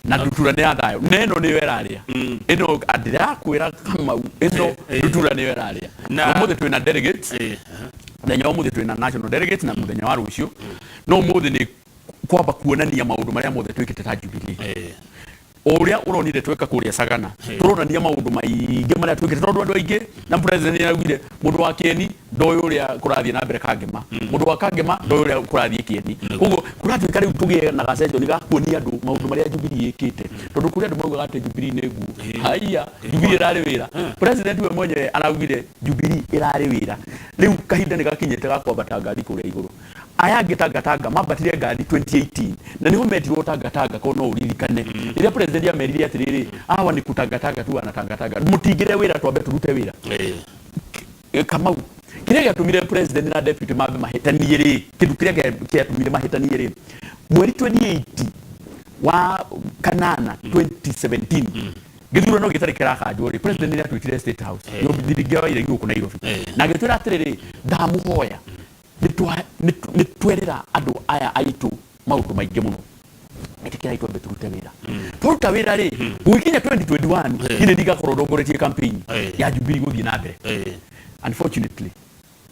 na ndutura nĩ ya thayũ, na ĩno nĩyo ĩrarĩa ĩno, ndĩrakwĩra Kamau, ĩno ndutura nĩyo ĩrarĩa. Na ũmũthĩ twĩna delegates. Mũthenya wa ũmũthĩ twĩna national delegates na mũthenya wa rũciũ, no ũmũthĩ nĩ kwamba kuonania maũndũ marĩa mothe twĩkĩte ta Jubilee, o ũrĩa ũronire tweka kũrĩa Sagana. Tũronania maũndũ maingĩ marĩa twĩkĩte, tondũ andũ aingĩ, na president nĩ araugire mũndũ wa Kĩeni ndoĩ ũrĩa kũrathiĩ na mbere Kangema, mũndũ wa Kangema ndoĩ ũrĩa kũrathiĩ Kĩeni. Koguo kũratuĩka rĩu tũgĩe na gacenjoni ga kuonia andũ maũndũ marĩa Jubilee ĩkĩte, tondũ kũrĩ andũ maugaga atĩ Jubilee nĩ nguo. Haiya, Jubilee ĩrarĩ wĩra. President we mwenyewe araugire Jubilee ĩrarĩ wĩra. Rĩu kahinda nĩ gakinyĩte ga kwambata ngari kũrĩa igũrũ. Aya angĩ tangatanga mambatire ngari 2018, na niho metirwo tangatanga, ko no ũririkane rĩrĩa president amerire atĩrĩrĩ, awa nĩ kutangatanga tu wanatangatanga, mũtingĩre wĩra, twambe tũrute wĩra. Kamau, kĩrĩa gĩatũmire president na deputy mambe mahĩtanie rĩ, kĩndũ kĩrĩa kĩatũmire mahĩtanie rĩ, mweri 28 wa kanana 2017, gĩthurano gĩtarĩ kĩrakanjwo rĩ, president nĩ atwĩtire State House, nyũmba wa iregi gũkũ Nairobi, na agĩtwĩra atĩrĩrĩ, ndamũhoya, nĩ twerĩra andũ aya aitũ maũndũ maingĩ mũno, ĩtĩkĩrai twambe tũrute wĩra. Twaruta wĩra rĩ, gũgĩkinya 2021, niĩ nĩ ndigakorwo ndongoretie campaign ya Jubilee gũthiĩ na mbere. Unfortunately,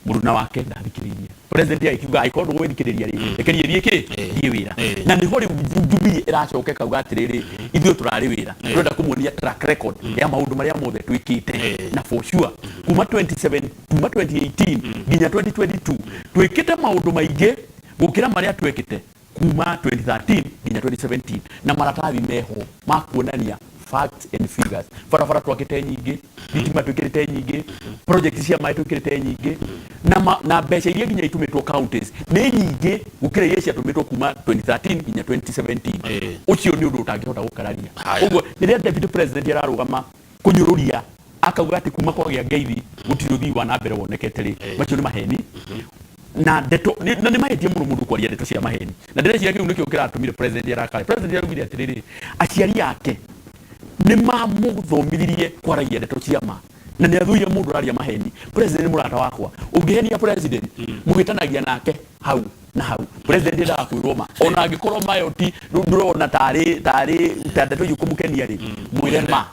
mũruna wake ndathikĩrĩirie president, agĩkiuga angĩkorwo ndũgwĩthikĩrĩria rĩ, reke niĩ thiĩ kĩ thiĩ wĩra. Na nĩho rĩu Jubilee ĩracoka ĩkauga atĩrĩrĩ, ithuĩ tũrarĩ wĩra, tũrenda kũmuonia track record ya maũndũ marĩa mothe twĩkĩte. Na for sure, kuma 27, kuma 2018 nginya 2022, twĩkĩte maũndũ maingĩ gũkĩra marĩa twekĩte kuma 2013 nginya 2017, na maratathi meho ma kuonania facts and figures. Barabara twakĩte nyingĩ, thitima twĩkĩrĩte nyingĩ, project cia maĩ twĩkĩrĩte nyingĩ, na mbeca iria nginya itũmĩtwo counties nĩ nyingĩ gũkĩra iria ciatũmĩtwo kuma 2013 nginya 2017. Ũcio nĩ ũndũ ũtangĩhota gũkararia. Haya. Ũguo rĩrĩa deputy president ararũgama kũnyũrũria akauga atĩ kuma kwagĩa ngeithi gũtirĩ ũthii wa na mbere wonekete rĩ, macio nĩ maheni na ndeto na nĩ mahĩtia mũno mũndũ kwaria ndeto cia maheni, na ndĩreciria kĩu nĩkĩo kĩratũmire president arakare. President araugire atĩrĩrĩ, aciari ake nĩ mamũthomithirie kwaragia ndeto cia ma, na nĩ athũire mũndũ ũraria maheni. President nĩ mũrata wakwa. Ũngĩhenia president, mũhĩtanagia nake hau na hau. President endaga kwĩrwo ma, ona angĩkorwo mayo ti ndũrona tarĩ ta ndeto icio kũmũkenia rĩ, mwĩre ma.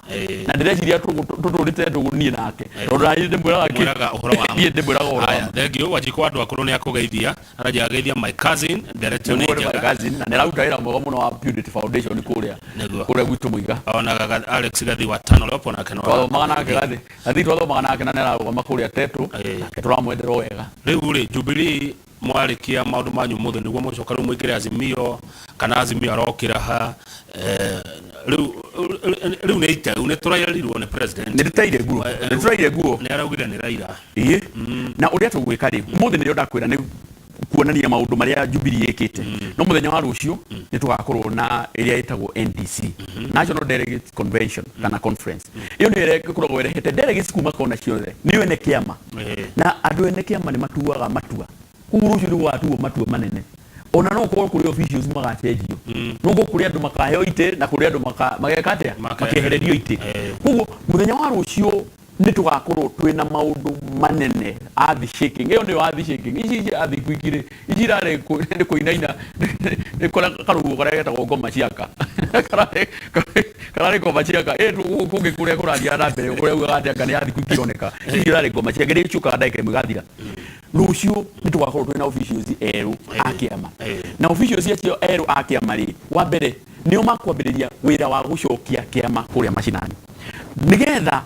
Na ndĩreciria tũtũrĩte ndũgũ niĩ nake, tondũ naniĩ ndĩmwĩraga Mwĩraga ũhoro wa ma. Niĩ ndĩmwĩraga ũhoro wa Haya, ma. Thank you. Wanjikũ wa andũ akũrũ nĩ akũgeithia, aranjia ageithia my cousin Nderetio nĩ Nĩguo nĩ my njega. cousin, na nĩ araruta wĩra mwega mũno wa Purity Foundation kũrĩa kũrĩa gwitũ Mũiga. Ona Alex Gathi wa Tano Lopo nake no Twathomaga nake Gathi, Gathi twathomaga nake, na nĩ ararũgama kũrĩa Tetu. Nake tũramwendera o wega. Rĩu rĩ, Jubilee mwarĩkia maũndũ manyu mũthĩ, nĩguo mũcoka rĩu mũingĩre Azimio, kana Azimio arokĩra ha? Rĩu nĩ iteu, nĩ tũrairĩrirwo nĩ president. Nĩ tũteire nguo, nĩ tũraire nguo. Nĩ araugire nĩ Raila. Ĩĩ, na ũrĩa tũgwĩka rĩ, ũmũthĩ nĩrĩo ndakwĩra nĩ kuonania maũndũ marĩa Jubilee ĩkĩte, no mũthenya wa rũciũ nĩ tũgakorwo na ĩrĩa ĩtagwo NDC, National Delegates Convention kana conference. Ĩyo nĩyo ĩrĩa ĩkoragwo ĩrehete delegates kuma kona ciothe, nĩyo ene kĩama. Na andũ ene kĩama nĩ matuaga matua. Koguo rũciũ nĩ gũgatuo matua manene. Ona no gũkorwo kũrĩ officials magacenjio, no gũkorwo kũrĩ andũ makaheo itĩ na kũrĩ andũ mageka atĩa, makehererio itĩ. Koguo mũthenya wa rũciũ nĩ tũgakorwo twĩna maũndũ manene, earth shaking. Ĩyo nĩyo earth shaking. Ici ici earthquake rĩ, ici irarĩ nĩ kũinaina, nĩ kũrĩa karũhuho karĩa getagwo ngoma ciaka kararĩ ngoma ciaka ĩ kũngĩ kũrĩa kũrathiaga na mbere kũrĩa ugaga atĩ anga nĩ earthquake ironeka. Ici irarĩ ngoma ciaka iria ciũkaga ndagĩka ĩmwe igathira. Rũciũ nĩ tũgakorwo twĩna officials erũ a kĩama, na officials acio erũ a kĩama rĩ, wa mbere nĩo makwambĩrĩria wĩra wa gũcokia kĩama kũrĩa macinani, nĩgetha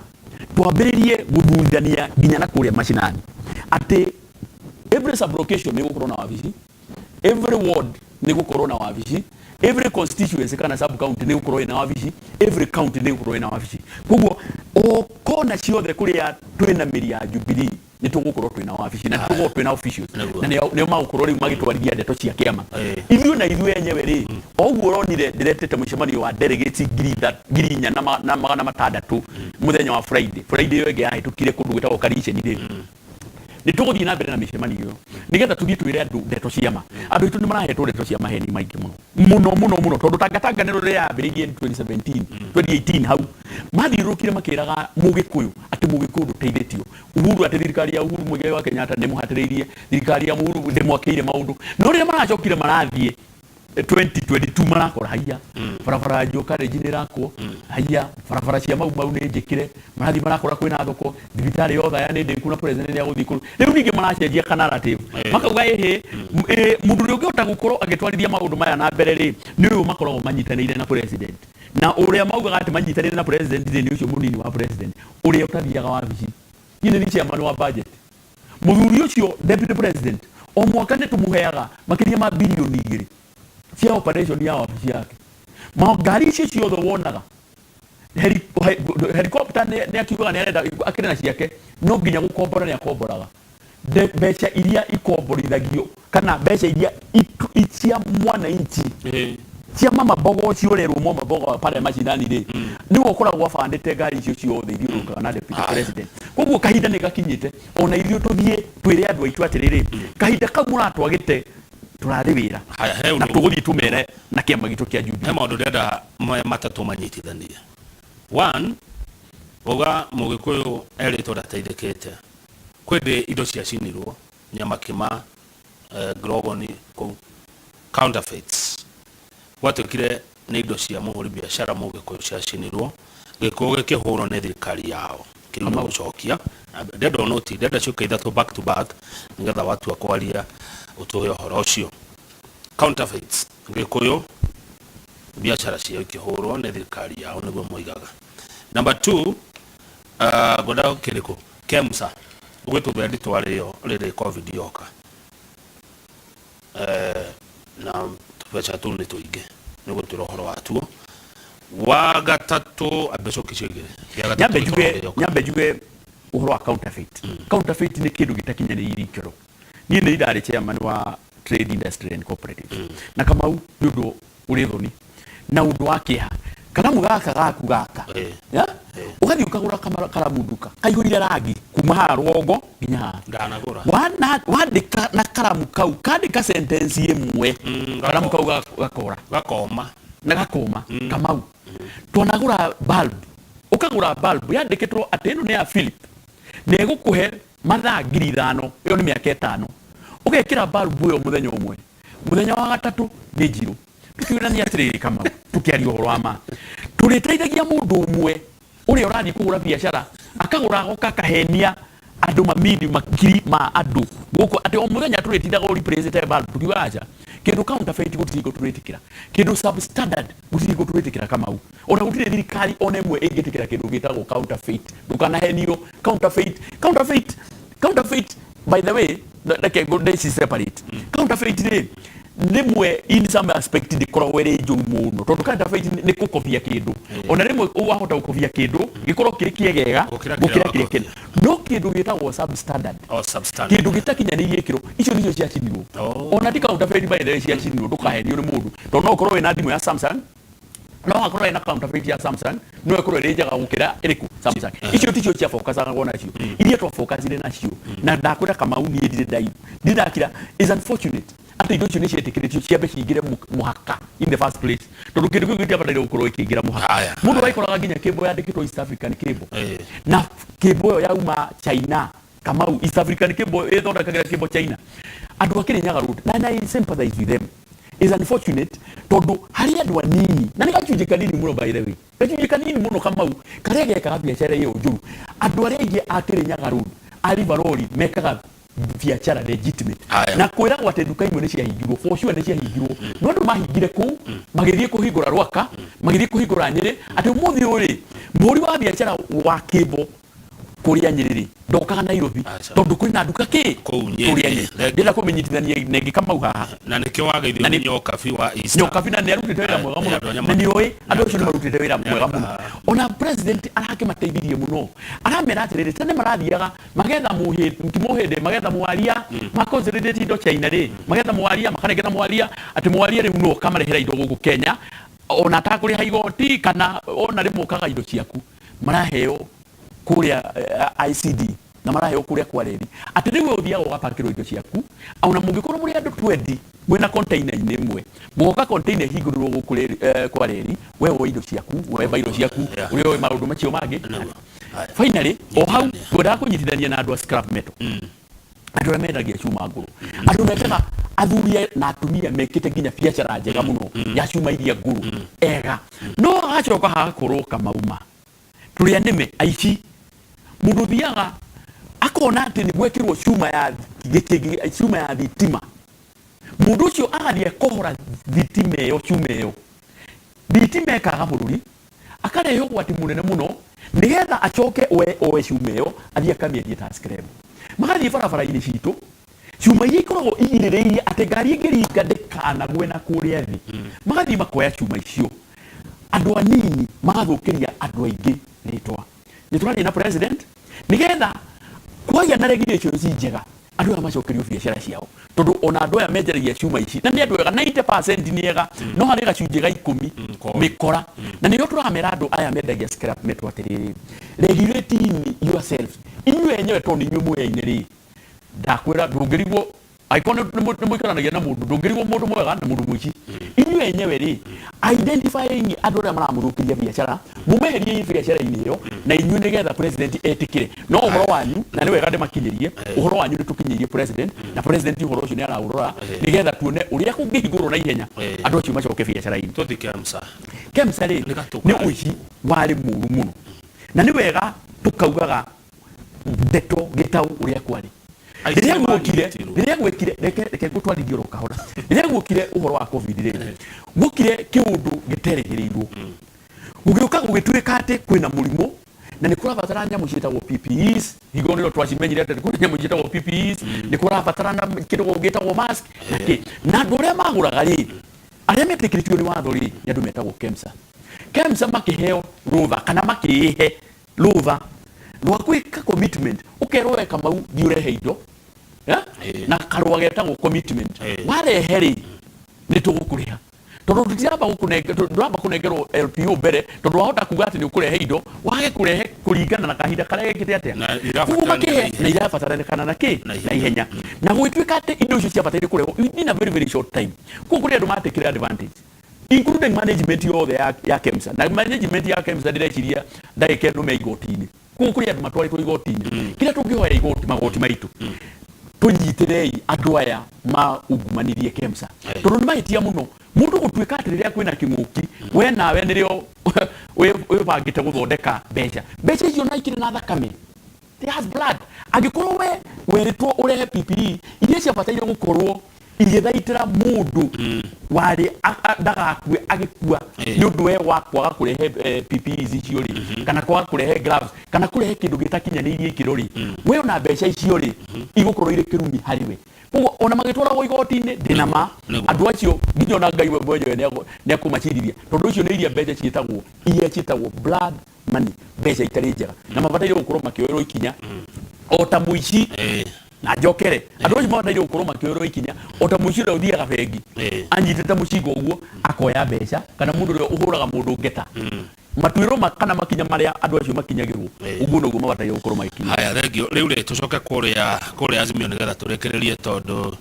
twambĩrĩrie gũthurithania nginya na kũrĩa macinani, atĩ every sub-location nĩ gũkorwo na wabici, every ward nĩ gũkorwo na wabici, every constituency kana sub county nĩ gũkorwo ĩna wabici, every county nĩ gũkorwo ĩna wabici. Koguo o kona ciothe kũrĩa twĩna mĩri ya Jubilee nĩ tũgũkorwo twĩna wabici na tũgũkorwo twĩna officials, na nĩo magũkorwo rĩu magĩtwarithia ndeto cia kĩama. Ithuĩ na ithuĩ enyewe rĩ, o ũguo ũronire ndĩretĩte mũcemanio wa delegates 4,600 mũthenya wa Friday ĩyo ĩngĩ yahĩtũkire kũndũ gwĩtagwo Kariceni rĩ, nĩ tũgũthiĩ na mbere na mĩcemanio ĩyo nĩgetha tũthiĩ twĩre andũ ndeto cia ma. Andũ aitũ nĩ marahetwo ndeto cia maheni maingĩ mũno mũno mũno mũno, tondũ tangatanga nĩ rĩrĩa yambĩrĩirie 2017, 2018, hau mathiũrũrũkire makĩraga Mũgĩkũyũ atĩ Mũgĩkũyũ ndũteithĩtio Uhuru, atĩ thirikari ya Uhuru Muigai wa Kenyatta ndĩmũhatĩrĩirie, thirikari ya Uhuru ndĩmwakĩire maũndũ. No rĩrĩa maracokire marathiĩ 2022, marakora haiya, barabara ya Jua College nĩ ĩrakwo, haiya, barabara cia Mau Mau nĩ njĩkĩre, marathiĩ marakora kwĩna thoko, thibitarĩ ya Othaya nĩ ndĩku na president nĩ agũthiĩ kũu. Rĩu ningĩ maracenjia ka narrative, makauga ĩhĩ mũndũ ũrĩa ũngĩhota gũkorwo agĩtwarithia maũndũ maya na mbere rĩ, nĩ ũyũ makoragwo manyitanĩire na president, na ũrĩa maugaga atĩ manyitanĩire na president rĩ, nĩ ũcio mũnini wa president ũrĩa ũtathiaga wabici. Niĩ nĩ chairman wa budget. Mũthuri ũcio deputy president, o mwaka nĩ tũmũheaga makĩria ma 2 birioni cia operation ya wabici yake. Ma ngari icio ciothe wonaga, helicopter, nĩ akiugaga nĩ arenda akĩrĩ na ciake, no nginya gũkombora nĩ akomboraga. Mbeca iria ikomborithagio kana mbeca iria cia mwananchi, cia mama mboga ũcio ũrerwo mama mboga pale mashinani rĩ, nĩwe ũkoragwo abandĩte ngari icio ciothe ithiũrũrũkaga na deputy president. Koguo kahinda nĩ gakinyĩte ona ithuĩ tũthiĩ twĩre andũ aitũ atĩrĩrĩ, kahinda kau mũratwagĩte tũrarĩ wĩra Haya, he na ũndũ tũgũthiĩ tũmere na kĩama gitũ kĩa he Jubilee. Maũndũ ndĩrenda maya matatũ manyitithanie. One, wauga Mũgĩkũyũ erĩtwo ndateithĩkĩte. Kwĩndĩ indo ciacinirwo Nyamakima, Grogoni kũu, counterfeits, gwatuĩkire nĩ indo cia mũhũri biacara Mũgĩkũyũ ciacinirwo, Gĩkũyũ gĩkĩhũrwo nĩ thirikari yao. Kĩu nĩ gũcokia ndenda noti, ndenda ciũke ithatũ back to back, nĩgetha watua kwaria ũtũhe ũhoro ũcio. Counterfeits, Gĩkũyũ biacara ciao ikĩhũrwo nĩ thirikari yao, nĩguo moigaga. Number two, ngwenda kĩrĩkũ KEMSA gwĩ tũbendi twarĩo rĩrĩ COVID yoka, na tũbeca tũu nĩ tũingĩ, nĩ gũtwĩra ũhoro watuo. Wa gatatũ, mbeca icio igĩrĩ. Gĩa gatatũ Nyambe nĩ njuge tũrogĩoka. Nyambe njuge ũhoro wa counterfeit. Counterfeit nĩ kĩndũ gĩtakinyanĩirie ikĩro. Niĩ nĩ ndarĩ chairman wa trade, industry and cooperative, na Kamau, nĩ ũndũ ũrĩ thoni na ũndũ wa kĩeha, karamu gaka gaku gaka, ya? Ũgathiĩ ũkagũra karamu nduka kaihũire rangi kuma haha rũgongo nginya haha. Ndanagũra. Wandĩka na karamu kau, kandĩka sentence ĩmwe, karamu kau gakora. Gakoma. Na gakoma. Kamau, twanagũra bulb, ũkagũra bulb yandĩkĩtwo atĩ ĩno nĩ ya Philip na ĩgũkũhe mathaa 5,000, ĩyo nĩ mĩaka 5. Ũgekĩra bulb ĩyo mũthenya ũmwe, mũthenya wa gatatũ nĩ njirũ. Tũkiũrania atĩrĩrĩ, Kamau, tũkĩaria ũhoro wa ma, tũrĩteithagia mũndũ ũmwe ũrĩa ũrathiĩ kũgũra biacara, akagũra, agoka akahenia andũ mamiri makiri ma andũ gũkũ atĩ o mũthenya tũrĩtindaga ũreplace bulb. Tũkiuga aca, kĩndũ counterfeit gũtirĩ hingo tũrĩtĩkĩra, kĩndũ substandard gũtirĩ hingo tũrĩtĩkĩra. Kamau, ona gũtirĩ thirikari ona ĩmwe ĩngĩtĩkĩra kĩndũ gĩtagwo counterfeit. Ndũkanahenio. Counterfeit, counterfeit, counterfeit, by the way, reke ndĩci separate. Counterfeit rĩ, rĩmwe in some aspect ndĩkoragwo ĩrĩ njũru mũno, tondũ counterfeit nĩ kũkobia kĩndũ. Ona rĩmwe wahota gũkobia kĩndũ gĩkorwo kĩrĩ kĩegega gũkĩra gũkĩra kĩrĩa kĩrĩa kĩna, no kĩndũ gĩtagwo substandard, O substandard. Kĩndũ gĩtakinyanĩirie ikĩro, icio nicio ciacinirwo. Ona ti counterfeit, by the way, ciacinirwo. Ndũkahenio nĩ mũndũ, tondũ no ũkorwo wĩna thimũ ya Samsung, no akorwo ena counterfeit ya Samsung, no ĩkorwo ĩrĩ njega gũkĩra ĩrĩkũ Samsung. Icio ticio cia focusagwo nacio. Iria twafocusire nacio, na ndakwĩra Kamau, niĩ ndirĩ ndakira. Is unfortunate. Atĩ indo icio nĩ cietĩkĩrĩtio ciambe cingĩre mũhaka in the first place, tondũ kĩndũ kĩu gĩtiabataire gũkorwo ĩkĩingĩra mũhaka. Haya, Mũndũ waikoraga nginya cable yandĩkĩtwo East African Cable, na cable ĩyo yauma China. Kamau, East African Cable ĩthondekagĩra cable China. Andũ a Kirinyaga Road, na I sympathize with them. Is unfortunate tondũ harĩ andũ anini, na nĩ gacunjĩ kanini mũno, by the way, gacunjĩ kanini mũno, Kamau, karĩa gekaga biacara ĩyo njũru. Andũ arĩa aingĩ a Kirinyaga Road, a River mekaga biacara legitimate. Haya. Na kwĩragwo atĩ nduka imwe nĩ ciahingirwo, for sure nĩ ciahingirwo, no andũ mahingire kũu magĩthiĩ kũhingũra Rwaka, magĩthiĩ kũhingũra Nyĩrĩ, atĩ ũmũthĩ ũyũ rĩ, mũhũri wa biacara wa kĩmbo kũrĩa Nyĩrĩ rĩ, ndokaga Nairobi. Aca. Tondũ kwĩna nduka kĩ Kũu Nyĩrĩ. kũrĩa Nyĩrĩ. Ndĩrenda kũmenyitithania na ĩngĩ, Kamau, haha. Na nĩkĩo wageithio Na nĩ Nyokabi wa Easter. Nyokabi, na nĩ arutĩte wĩra mwega mũno. Andũ a Na nĩ oĩ andũ acio nĩ marutĩte wĩra mwega mũno. Nĩandĩka. Ona president arakĩmateithirie mũno, aramera atĩrĩrĩ, tene marathiaga magetha mũhĩndĩ, ti mũhĩndĩ, magetha mwaria, maconsolidate indo China rĩ, magetha mwaria, makanengera mwaria, atĩ mwaria rĩu no kamarehera indo gũkũ Kenya ona atakũrĩha igoti, kana ona rĩmwe ũkaga indo ciaku maraheo kũrĩa ICD na maraheo kũrĩa kwa reri, atĩ rĩu we ũthiaga ũgapakĩrwo indo ciaku, ona mũngĩkorwo mũrĩ andũ 20 mwĩna container-inĩ ĩmwe, mũgoka container ĩhingũrĩrwo gũkũ kwa reri, we woe indo ciaku, woe bairo ciaku, ũrĩa ũĩ maũndũ macio mangĩ. Nĩguo. Haya. Finally, o hau Nyitithania. twendaga kũnyitithania na andũ a scrap metal, andũ arĩa mendagia cuma ngũrũ, andũ mekaga, athuri na atumia mekĩte nginya biacara njega mũno ya cuma iria ngũrũ ega, no hagacoka hagakorwo kamauma tũrĩa nĩme aici. Mũndũ ũthiaga akona atĩ nĩ gwekĩrwo cuma ya gĩkĩngĩ, cuma ya thitima, mũndũ ũcio agathiĩ akohora thitima ĩyo, cuma ĩyo, thitima ĩkaga bũrũri, akarehe ũgwati mũnene mũno, nĩgetha acoke oe cuma ĩyo athiĩ akamĩendie ta scrap. Magathiĩ barabara-inĩ citũ, cuma iria ikoragwo igirĩrĩirie atĩ ngari ĩngĩringa ndĩkanagwe na kũrĩa thĩ, magathiĩ makoya cuma icio. Andũ anini magathũkĩria andũ aingĩ rĩtwa. Nĩ tũraria na president nĩgetha kwagĩa na regulations njega, andũ aya macokerio biacara ciao, tondũ ona andũ aya menjaragia cuma ici na nĩ andũ ega, 90% nĩ ega, no harĩ gacunjĩ ga 10 koru. Mĩkora. Na nĩyo tũramera andũ aya mendagia scrap metal atĩrĩrĩ, regulating yourself inyuĩ enyewe, tondũ nĩ inyuĩ mũyaine rĩ. Ndakwĩra ndũngĩrigwo angĩkorwo nĩ mũikaranagia na mũndũ, ndũngĩrigwo mũndũ mwega na mũndũ mũici. Inyuĩ enyewe rĩ, identifying andũ arĩa maramũthũkĩria biacara, mũmeherie biacara-inĩ ĩyo na inyuĩ, nĩgetha president etĩkĩre. No ũhoro wanyu, na nĩ wega ndĩmakinyĩrie ũhoro wanyu, nĩ tũkinyĩirie president, na president ũhoro ũcio nĩ araũrora, nĩgetha tuone ũrĩa kũngĩhingũrwo na ihenya, andũ acio macoke biacara-inĩ. Tũthiĩ Kemsa. Kemsa rĩ, Nĩ gatũ nĩ karĩ. ũici warĩ mũru mũno, na nĩ wega tũkaugaga ndeto gĩtau ũrĩa kwarĩ. Aici Rĩrĩa guokire, nĩmanyitirwo. Rĩrĩa gwekire, reke ngũtwarithie oro kahora. Rĩrĩa guokire ũhoro wa COVID rĩ, guokire kĩũndũ gĩterĩgĩrĩirwo, gũgĩũka gũgĩtuĩka atĩ kwĩna mũrimũ na nĩ kũrabatara nyamũ ciĩtagwo PPEs. Hingo nĩro twacimenyire atĩ kwĩna nyamũ ciĩtagwo PPEs, nĩ kũrabatarana kĩndũ gĩtagwo mask na kĩ. Na andũ arĩa magũraga rĩ, arĩa metĩkĩrĩtio nĩ watho rĩ, nĩ andũ metagwo KEMSA. KEMSA makĩheo rũtha kana makĩĩhe rũtha rwa gwĩka commitment, ũkerwo we Kamau thiĩ ũrehe indo. Eh? Na karũa getagwo commitment. Warehe rĩ, nĩ tũgũkũrĩha, tondũ tũtiramba ndũramba kũnengerwo LPO mbere, tondũ wahota kuga atĩ nĩ ũkũrehe indo, wage kũrehe kũringana na kahinda karĩa gekĩte atĩa. Na Koguo irabatarania makĩhe na ihenya. Na irabatarĩkana na kĩ? Na Na ihenya. ihenya. Na gũgĩtuĩka atĩ indo icio ciabataire kũrehwo in a very very short time. Koguo kũrĩ andũ matekire advantage, including management yothe ya KEMSA. Na management ya KEMSA, ndĩreciria ndagĩka ĩno me igoti-inĩ. Koguo kũrĩ andũ matwarĩtwo igoti-inĩ. Kĩrĩa tũngĩhoya igoti, magoti maitũ, tũnyitĩrei andũ aya maungumanirie KEMSA, tondũ nĩ mahĩtia mũno mũndũ gũtuĩka atĩ rĩrĩa kwĩna kĩng'ũki, we nawe nĩrĩo wĩbangĩte gũthondeka mbeca. Mbeca icio na ikĩrĩ na thakame. They has blood. Angĩkorwo we werĩtwo ũrehe PPE iria ciabataire gũkorwo igĩthaitĩra mũndũ warĩ ndagakue, agĩkua nĩ ũndũ we wa kwaga kũrehe PPEs icio rĩ, kana kwaga kũrehe gloves, kana kũrehe kĩndũ gĩtakinyanĩirie ikĩro rĩ, we ona mbeca icio rĩ, igũkorwo irĩ kĩrumi harĩ we. Koguo ona magĩtwaragwo igoti-inĩ, ndĩna ma andũ acio nginya ona Ngai we mwenyewe nĩ akũmacirithia, tondũ icio nĩ iria mbeca ciĩtagwo, iria ciĩtagwo blood money, mbeca itarĩ njega, na mabataire gũkorwo makĩoerwo ikinya o ta mũici. Na njokere, andũ acio mabataire gũkorwo makĩoerwo ikinya o ta mũici ũrĩa ũthiaga bengi anyitĩte mũcinga ũguo akoya mbeca, kana mũndũ ũrĩa ũhũraga mũndũ ngeta. Matuĩro kana makinya marĩa andũ acio makinyagĩrwo, ũguo noguo mabataire gũkorwo magĩkinya. Haya, thengio. Rĩu rĩ, tũcoke kũrĩa Azimio nĩgetha tũrĩkĩrĩrie, tondũ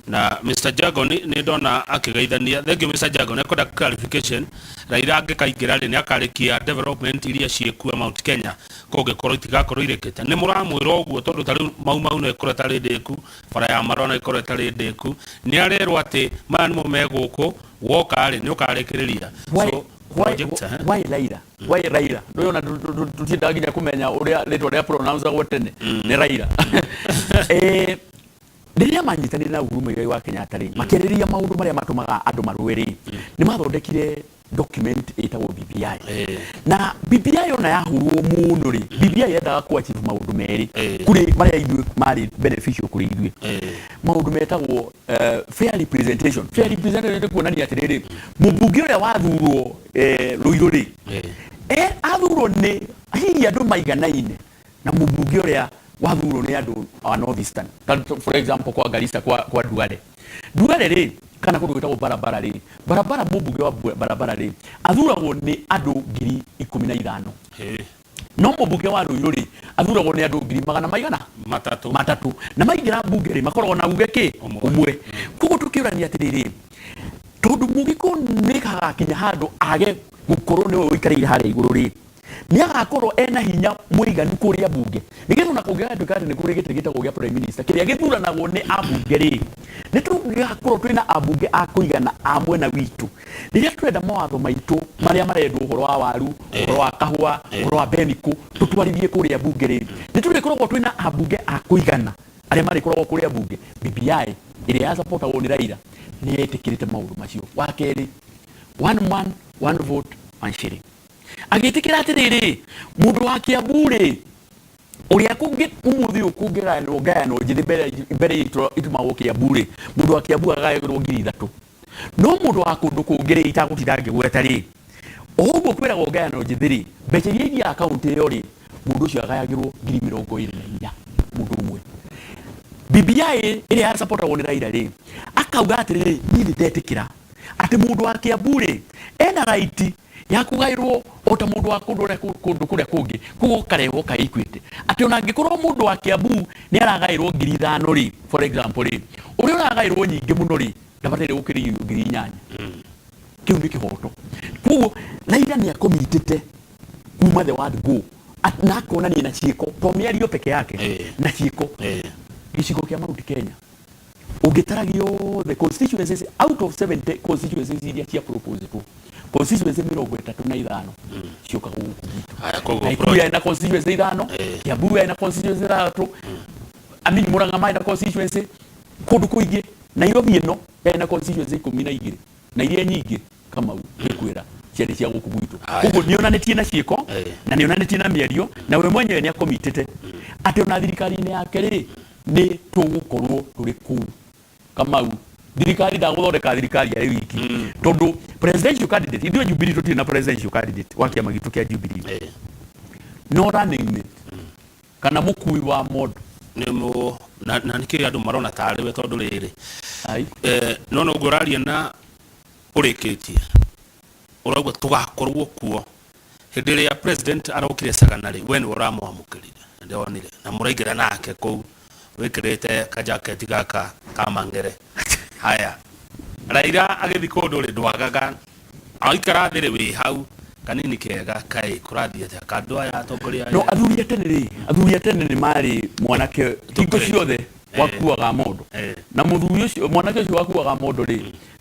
Na Mr Jago nĩ ndona akĩgeithania. Thank you, Mr Jago. Nĩ akwenda clarification, Raila angĩkaingĩra rĩ, nĩ akarĩkia development iria ciĩkuo Mount Kenya kũngĩkorwo itigakorwo irĩkĩte? Nĩ mũramwĩra ũguo, tondũ ta rĩu Mau Mau no ĩkorwo ĩtarĩ ndĩku, bara ya Marwa no ĩkorwo ĩtarĩ ndĩku, nĩ arerwo atĩ maya nĩmo me gũkũ, woka rĩ, nĩ ũkarĩkĩrĩria? Why, So why, projects, eh? why Raila? Why Raila? Ndũyona tũtiendaga nginya kũmenya ũrĩa rĩtwa rĩa pronounce-agwo tene nĩ Raila. Rĩrĩa manyitanire na Uhuru Muigai wa Kenyatta rĩ, makĩarĩrĩria maũndũ marĩa matũmaga andũ marũe rĩ, nĩ mathondekire document ĩtagwo BBI. Na BBI ona yahũrwo mũno rĩ, BBI yendaga ku achieve maũndũ merĩ kũrĩ marĩa ithuĩ marĩ beneficial kũrĩ ithuĩ, maũndũ metagwo fair representation. Fair representation nĩ kuonania atĩrĩrĩ, mũmbunge ũrĩa wathurwo Ruiru rĩ, athurwo nĩ hihi andũ maiganaine na mũmbunge ũrĩa wathurwo nĩ andũ a North Eastern. For example, kwa Garissa, kwa Duale rĩ, kana kũndũ gwĩtagwo Barabara rĩ, Barabara, mũmbunge wa Barabara rĩ, athuragwo nĩ andũ 15,000. No mũmbunge wa Ruiru rĩ, athuragwo nĩ andũ ngiri magana maigana? 3. 3. Na maingĩra mbunge rĩ, makoragwo na uge kĩ? Ũmwe. Ũmwe. Koguo tũkĩũrania atĩrĩrĩ, tondũ mũgĩkũyũ nĩ hagakinya handũ age gũkorwo nĩwe ũikarĩire harĩa igũrũ rĩ, nĩ agakorwo ena hinya mũiganu kũrĩa mbunge, nĩgetha ona kũngĩgatuĩka atĩ nĩ kũrĩ gĩtĩ gĩtagwo gĩa prime minister kĩrĩa gĩthuranagwo nĩ ambunge rĩ, nĩ tũgũgakorwo twĩna ambunge a kũigana a mwena witũ rĩrĩa tũrenda mawatho maitũ marĩa marendwo, ũhoro wa waru, ũhoro wa kahũa, ũhoro wa benikũ, tũtwarithie kũrĩa mbunge rĩ, nĩ tũrĩkoragwo twĩna ambunge a kũigana arĩa marĩkoragwo kũrĩa mbunge. BBI ĩrĩa yasupportagwo nĩ Raila nĩ yetĩkĩrĩte maũndũ macio. Wa kerĩ, one man, one vote, one shilling. Agĩtĩkĩra atĩrĩrĩ, mũndũ wa Kiambu rĩ, ũrĩa kũngĩ ũmũthĩ ũyũ kũngĩgayanwo ngayano njĩthĩ mbere itũmagwo Kiambu rĩ, mũndũ wa Kiambu agayagĩrwo 3,000, no mũndũ wa kũndũ kũngĩ rĩ, itagũtinda ngĩgweta rĩ, o ũguo kwĩragwo ngayano njĩthĩ rĩ, mbeca iria ithiaga kaũntĩ ĩyo rĩ, mũndũ ũcio agayagĩrwo 24,000 mũndũ ũmwe. BBI ĩrĩa yasupportagwo nĩ Raila rĩ, akauga atĩrĩrĩ, niĩ nĩ ndetĩkĩra atĩ mũndũ wa Kiambu rĩ, ena right ya kũgaĩrwo o ta mũndũ wa kũndũ kũrĩa kũngĩ. Koguo karehwo ka equity, atĩ ona angĩkorwo mũndũ wa Kiambu nĩ aragaĩrwo 5,000 rĩ, for example rĩ, ũrĩa ũragaĩrwo nyingĩ mũno rĩ, ndabataire gũkĩria 8,000. Kĩu nĩ kĩhoto. Koguo Raila nĩ akomitĩte kuma the word go na akonania na ciĩko, to mĩario peke yake, na ciĩko. Gĩcigo kĩa Mount Kenya ũngĩtara gĩothe constituencies, out of 70 constituencies iria cia propose, constituency 35 ciũkaga gũkũ gwitũ. Haya, koguo Nakuru yarĩ na constituency ithano, Kiambu yarĩ na constituency ithathatũ, I mean, Murang'a marĩ na constituency kũndũ kũingĩ, Nairobi ĩno yarĩ na constituency 12, na iria nyingĩ, Kamau, ngĩkwĩra, ciarĩ cia gũkũ gwitũ. Koguo nĩonanĩtie na ciĩko na nĩonanĩtie na mĩario, na we mwenyewe nĩ akomitĩte atĩ ona thirikari-inĩ yake rĩ, nĩ tũgũkorwo tũrĩ kũu. Kamau, thirikari ndagũthondeka thirikari arĩ wiki, tondũ presidential candidate, ithuĩ Jubilee tũtirĩ na presidential candidate wa kĩama gitũ kĩa Jubilee, no running mate kana mũkui wa mondo. Nĩ mũ na nĩkĩ andũ marona tarĩ we, tondũ rĩrĩ, Ai. No noguo ũraria na ũrĩkĩtie ũrauga tũgakorwo kuo. Hĩndĩ ĩrĩa president arokire Sagana rĩ, we nĩwe ũramwamũkĩrire, ndonire na mũraingĩra nake kũu wĩkĩrĩte kajaketi gaka ka mangere. Haya, Raila agĩthiĩ kũndũ rĩ, ndwagaga aikara thĩ rĩ, wĩ hau kanini kega kaĩ kũrathiĩ atĩa kandũ aya atongoria No aya? Athuri a tene rĩ, athuri a tene nĩ marĩ mwanake hingo ciothe wakuaga mondo, na mũthuri ũcio, mwanake ũcio wakuaga mondo rĩ,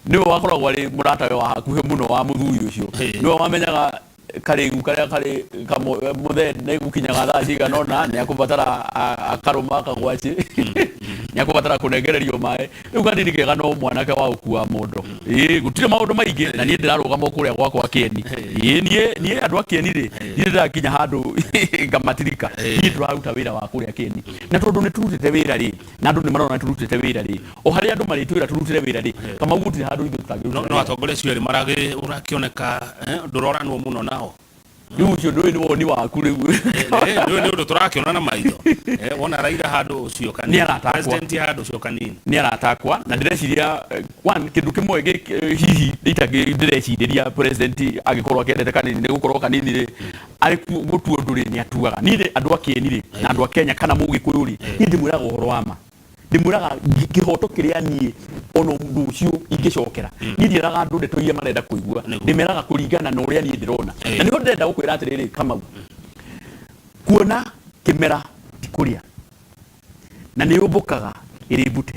nĩwe wakoragwo arĩ mũratawe wa hakuhĩ mũno wa mũthuri ũcio. Nĩwe wamenyaga karĩgu karĩa karĩ mũthee nĩ gũkinyaga thaa cigana ũna, nĩ akũbatara akarũma kagwacĩ, nĩ akũbatara kũnengererio maĩ. Rĩu kanini kega no mwanake wa gũkua mondo. Ĩĩ, gũtirĩ maũndũ maingĩ, na niĩ ndĩrarũgama o kũrĩa gwakwa Kĩeni. Ĩĩ, niĩ andũ a Kĩeni rĩ, niĩ ndĩrakinya handũ ngamatirika. Niĩ ndĩraruta wĩra wa kũrĩa Kĩeni, na tondũ nĩ tũrutĩte wĩra rĩ, na andũ nĩ marona nĩ tũrutĩte wĩra rĩ, o harĩa andũ marĩtwĩra tũrutĩre wĩra rĩ, Kamau, gũtirĩ handũ ithuĩ no tũtangĩrutĩra no wĩra. Atongoria acio erĩ maragĩ ũrakĩoneka, ndũroranwo mũno nao. Rĩu ũcio ndũĩ nĩ woni waku rĩu. Nĩ ũndũ tũrakĩona na maitho. Wona Raila handũ ũcio kanini, Nĩ arata akwa. President handũ ũcio kanini. Nĩ arata akwa, na ndĩreciria one kĩndũ kĩmwe hihi itangĩ ndĩrecirĩria president angĩkorwo akĩendete kanini nĩ gũkorwo kanini rĩ, arĩ gũtua ũndũ rĩ, nĩ atuaga. Niĩ rĩ, andũ a Kĩeni rĩ, na andũ a Kenya kana Mũgĩkũyũ rĩ, niĩ ndĩmwĩraga ũhoro wa ma, ndĩmwĩraga kĩhoto kĩrĩa niĩ Ona ũndũ ũcio ingĩcokera, niĩ ndiĩraga andũ ndeto iria marenda kũigua. Ndĩmeraga kũringana na ũrĩa niĩ ndĩrona. Na nĩho ndĩrenda gũkwĩra atĩrĩrĩ, Kamau, kuona kĩmera ti kũrĩa na nĩ yũmbũkaga ĩrĩ mbute.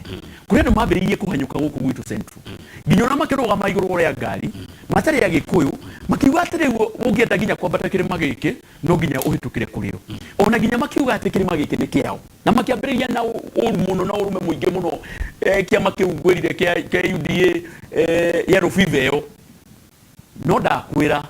Kũrĩ andũ mambĩrĩirie kũhanyũka gũkũ gwitũ Central, nginya ona makĩrũgama igũrũ rĩa ngari matarĩ Agĩkũyũ, makiuga atĩ rĩu ũngĩenda nginya kwambata kĩrĩma gĩkĩ no nginya ũhĩtũkĩre kũrĩ o. Ona nginya makiuga atĩ kĩrĩma gĩkĩ nĩ kĩao, na makĩambĩrĩria na ũru mũno na ũrume mũingĩ mũno. Kĩama kĩu ngwĩrire kĩa UDA, yellow fever ĩyo, no ndakwĩra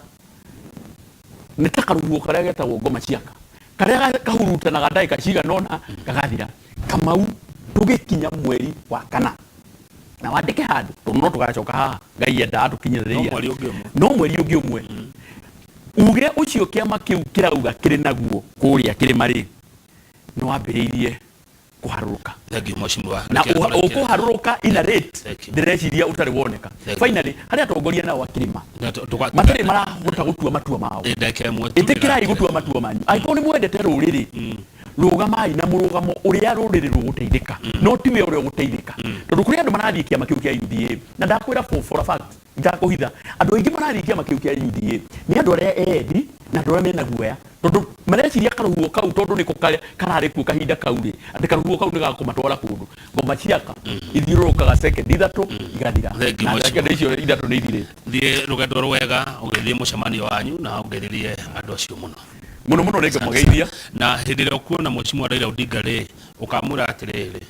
nĩ ta karũhuho karĩa getagwo ngoma ciaka, karĩa kahurutanaga ndagĩka cigana ũna gagathira. Kamau, tũgĩkinya mweri wa kana, na wandĩke handũ tondũ no tũgacoka haha Ngai enda atũkinyĩrĩria. No mweri ũngĩ ũmwe. No mweri ũngĩ ũmwe, uge ũcio kĩama kĩu kĩrauga kĩrĩ naguo kũrĩa kĩrĩma rĩ, nĩ wambĩrĩirie kũharũrũka. Thank you, mheshimiwa. Na Reke tũreke. Ũkũharũrũka in a rate Thank you. ndĩreciria ũtarĩ woneka. Thank you. Finally, harĩ atongoria nao akĩrĩma Na matarĩ marahota gũtua matua mao. Ĩ, ndagĩka ĩmwe tu. Ĩtĩkĩrai gũtua matua manyu. Angĩkorwo nĩ mwendete rũrĩrĩ, rũgamai na mũrũgamo ũrĩa rũrĩrĩ rũgũteithĩka, no tiwe ũrĩa ũgũteithĩka, tondũ kũrĩ andũ marathiĩ kĩama kĩu kĩa UDA, na ndakwĩra for a fact, itakũhitha, andũ aingĩ marathiĩ kĩama kĩu kĩa UDA nĩ andũ arĩa endi na andũ arĩa mena guoya, tondũ mareciria karũhuho kau, tondũ nĩko kararĩ kuo kahinda kau rĩ, atĩ karũhuho kau nĩ gakũmatwara kũndũ. Ngoma ciaka ithiũrũrũkaga sekendi 3 igathira. Thank you, Na mheshimiwa. sekendi icio 3 nĩ ithirĩte. Thiĩ rũgendo rwega ũgĩthiĩ mũcemanio wanyu na ũngeithĩrie andũ acio mũno. Mũno mũno, nĩngũmageithia. Na hĩndĩ ĩrĩa ũkuona mheshimiwa Raila Odinga rĩ, ũkamwĩra atĩrĩrĩ,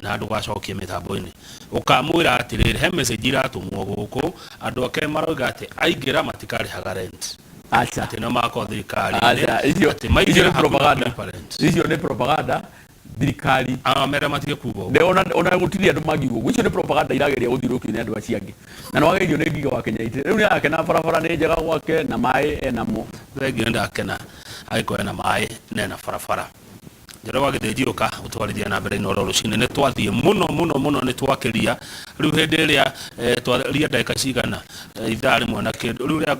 na ndũgacokie mĩtambo-inĩ, ũkamwĩra atĩrĩrĩ, he message iratũmwo gũkũ, andũ ake maroiga atĩ aingĩra matikarĩhaga rent. Aca. Atĩ no magakorwo thirikari-inĩ. Aca, icio atĩ icio maingĩra nĩ hakuna propaganda. kulipa rent. Icio nĩ propaganda. Thirikari amere matige kuga ũguo. Ne ona gũtirĩ andũ mangiuga ũguo. Icio nĩ propaganda irageria gũthiũrũrũkio nĩ andũ acio angĩ, na nĩ wageirio nĩ Ngiga wa Kenya ite rĩu nĩ arakena, barabara nĩ njega gwake na maĩ enamo. Thengiũ, nĩ ndakena agĩkorwo ena maĩ na ena barabara. Njoroge wa Gĩthĩnjiũka gũtwarithia na mbere Inooro rũcinĩ. Nĩ twathiĩ mũno mũno mũno, nĩ twakĩria rĩu hĩndĩ ĩrĩa twaria ndagĩka cigana, ithaa 1 na kĩndũ rĩu rĩa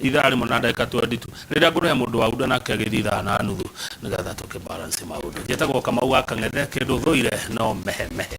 ithaa 1 na ndagĩka 22, rĩrĩa ngũrehe mũndũ wa unda nake agĩthiĩ ithaa na nuthu nĩgetha tũkĩ balance maũndũ. Njĩtagwo Kamau wa Kang'ethe, kĩndũ thũire no mehemehe.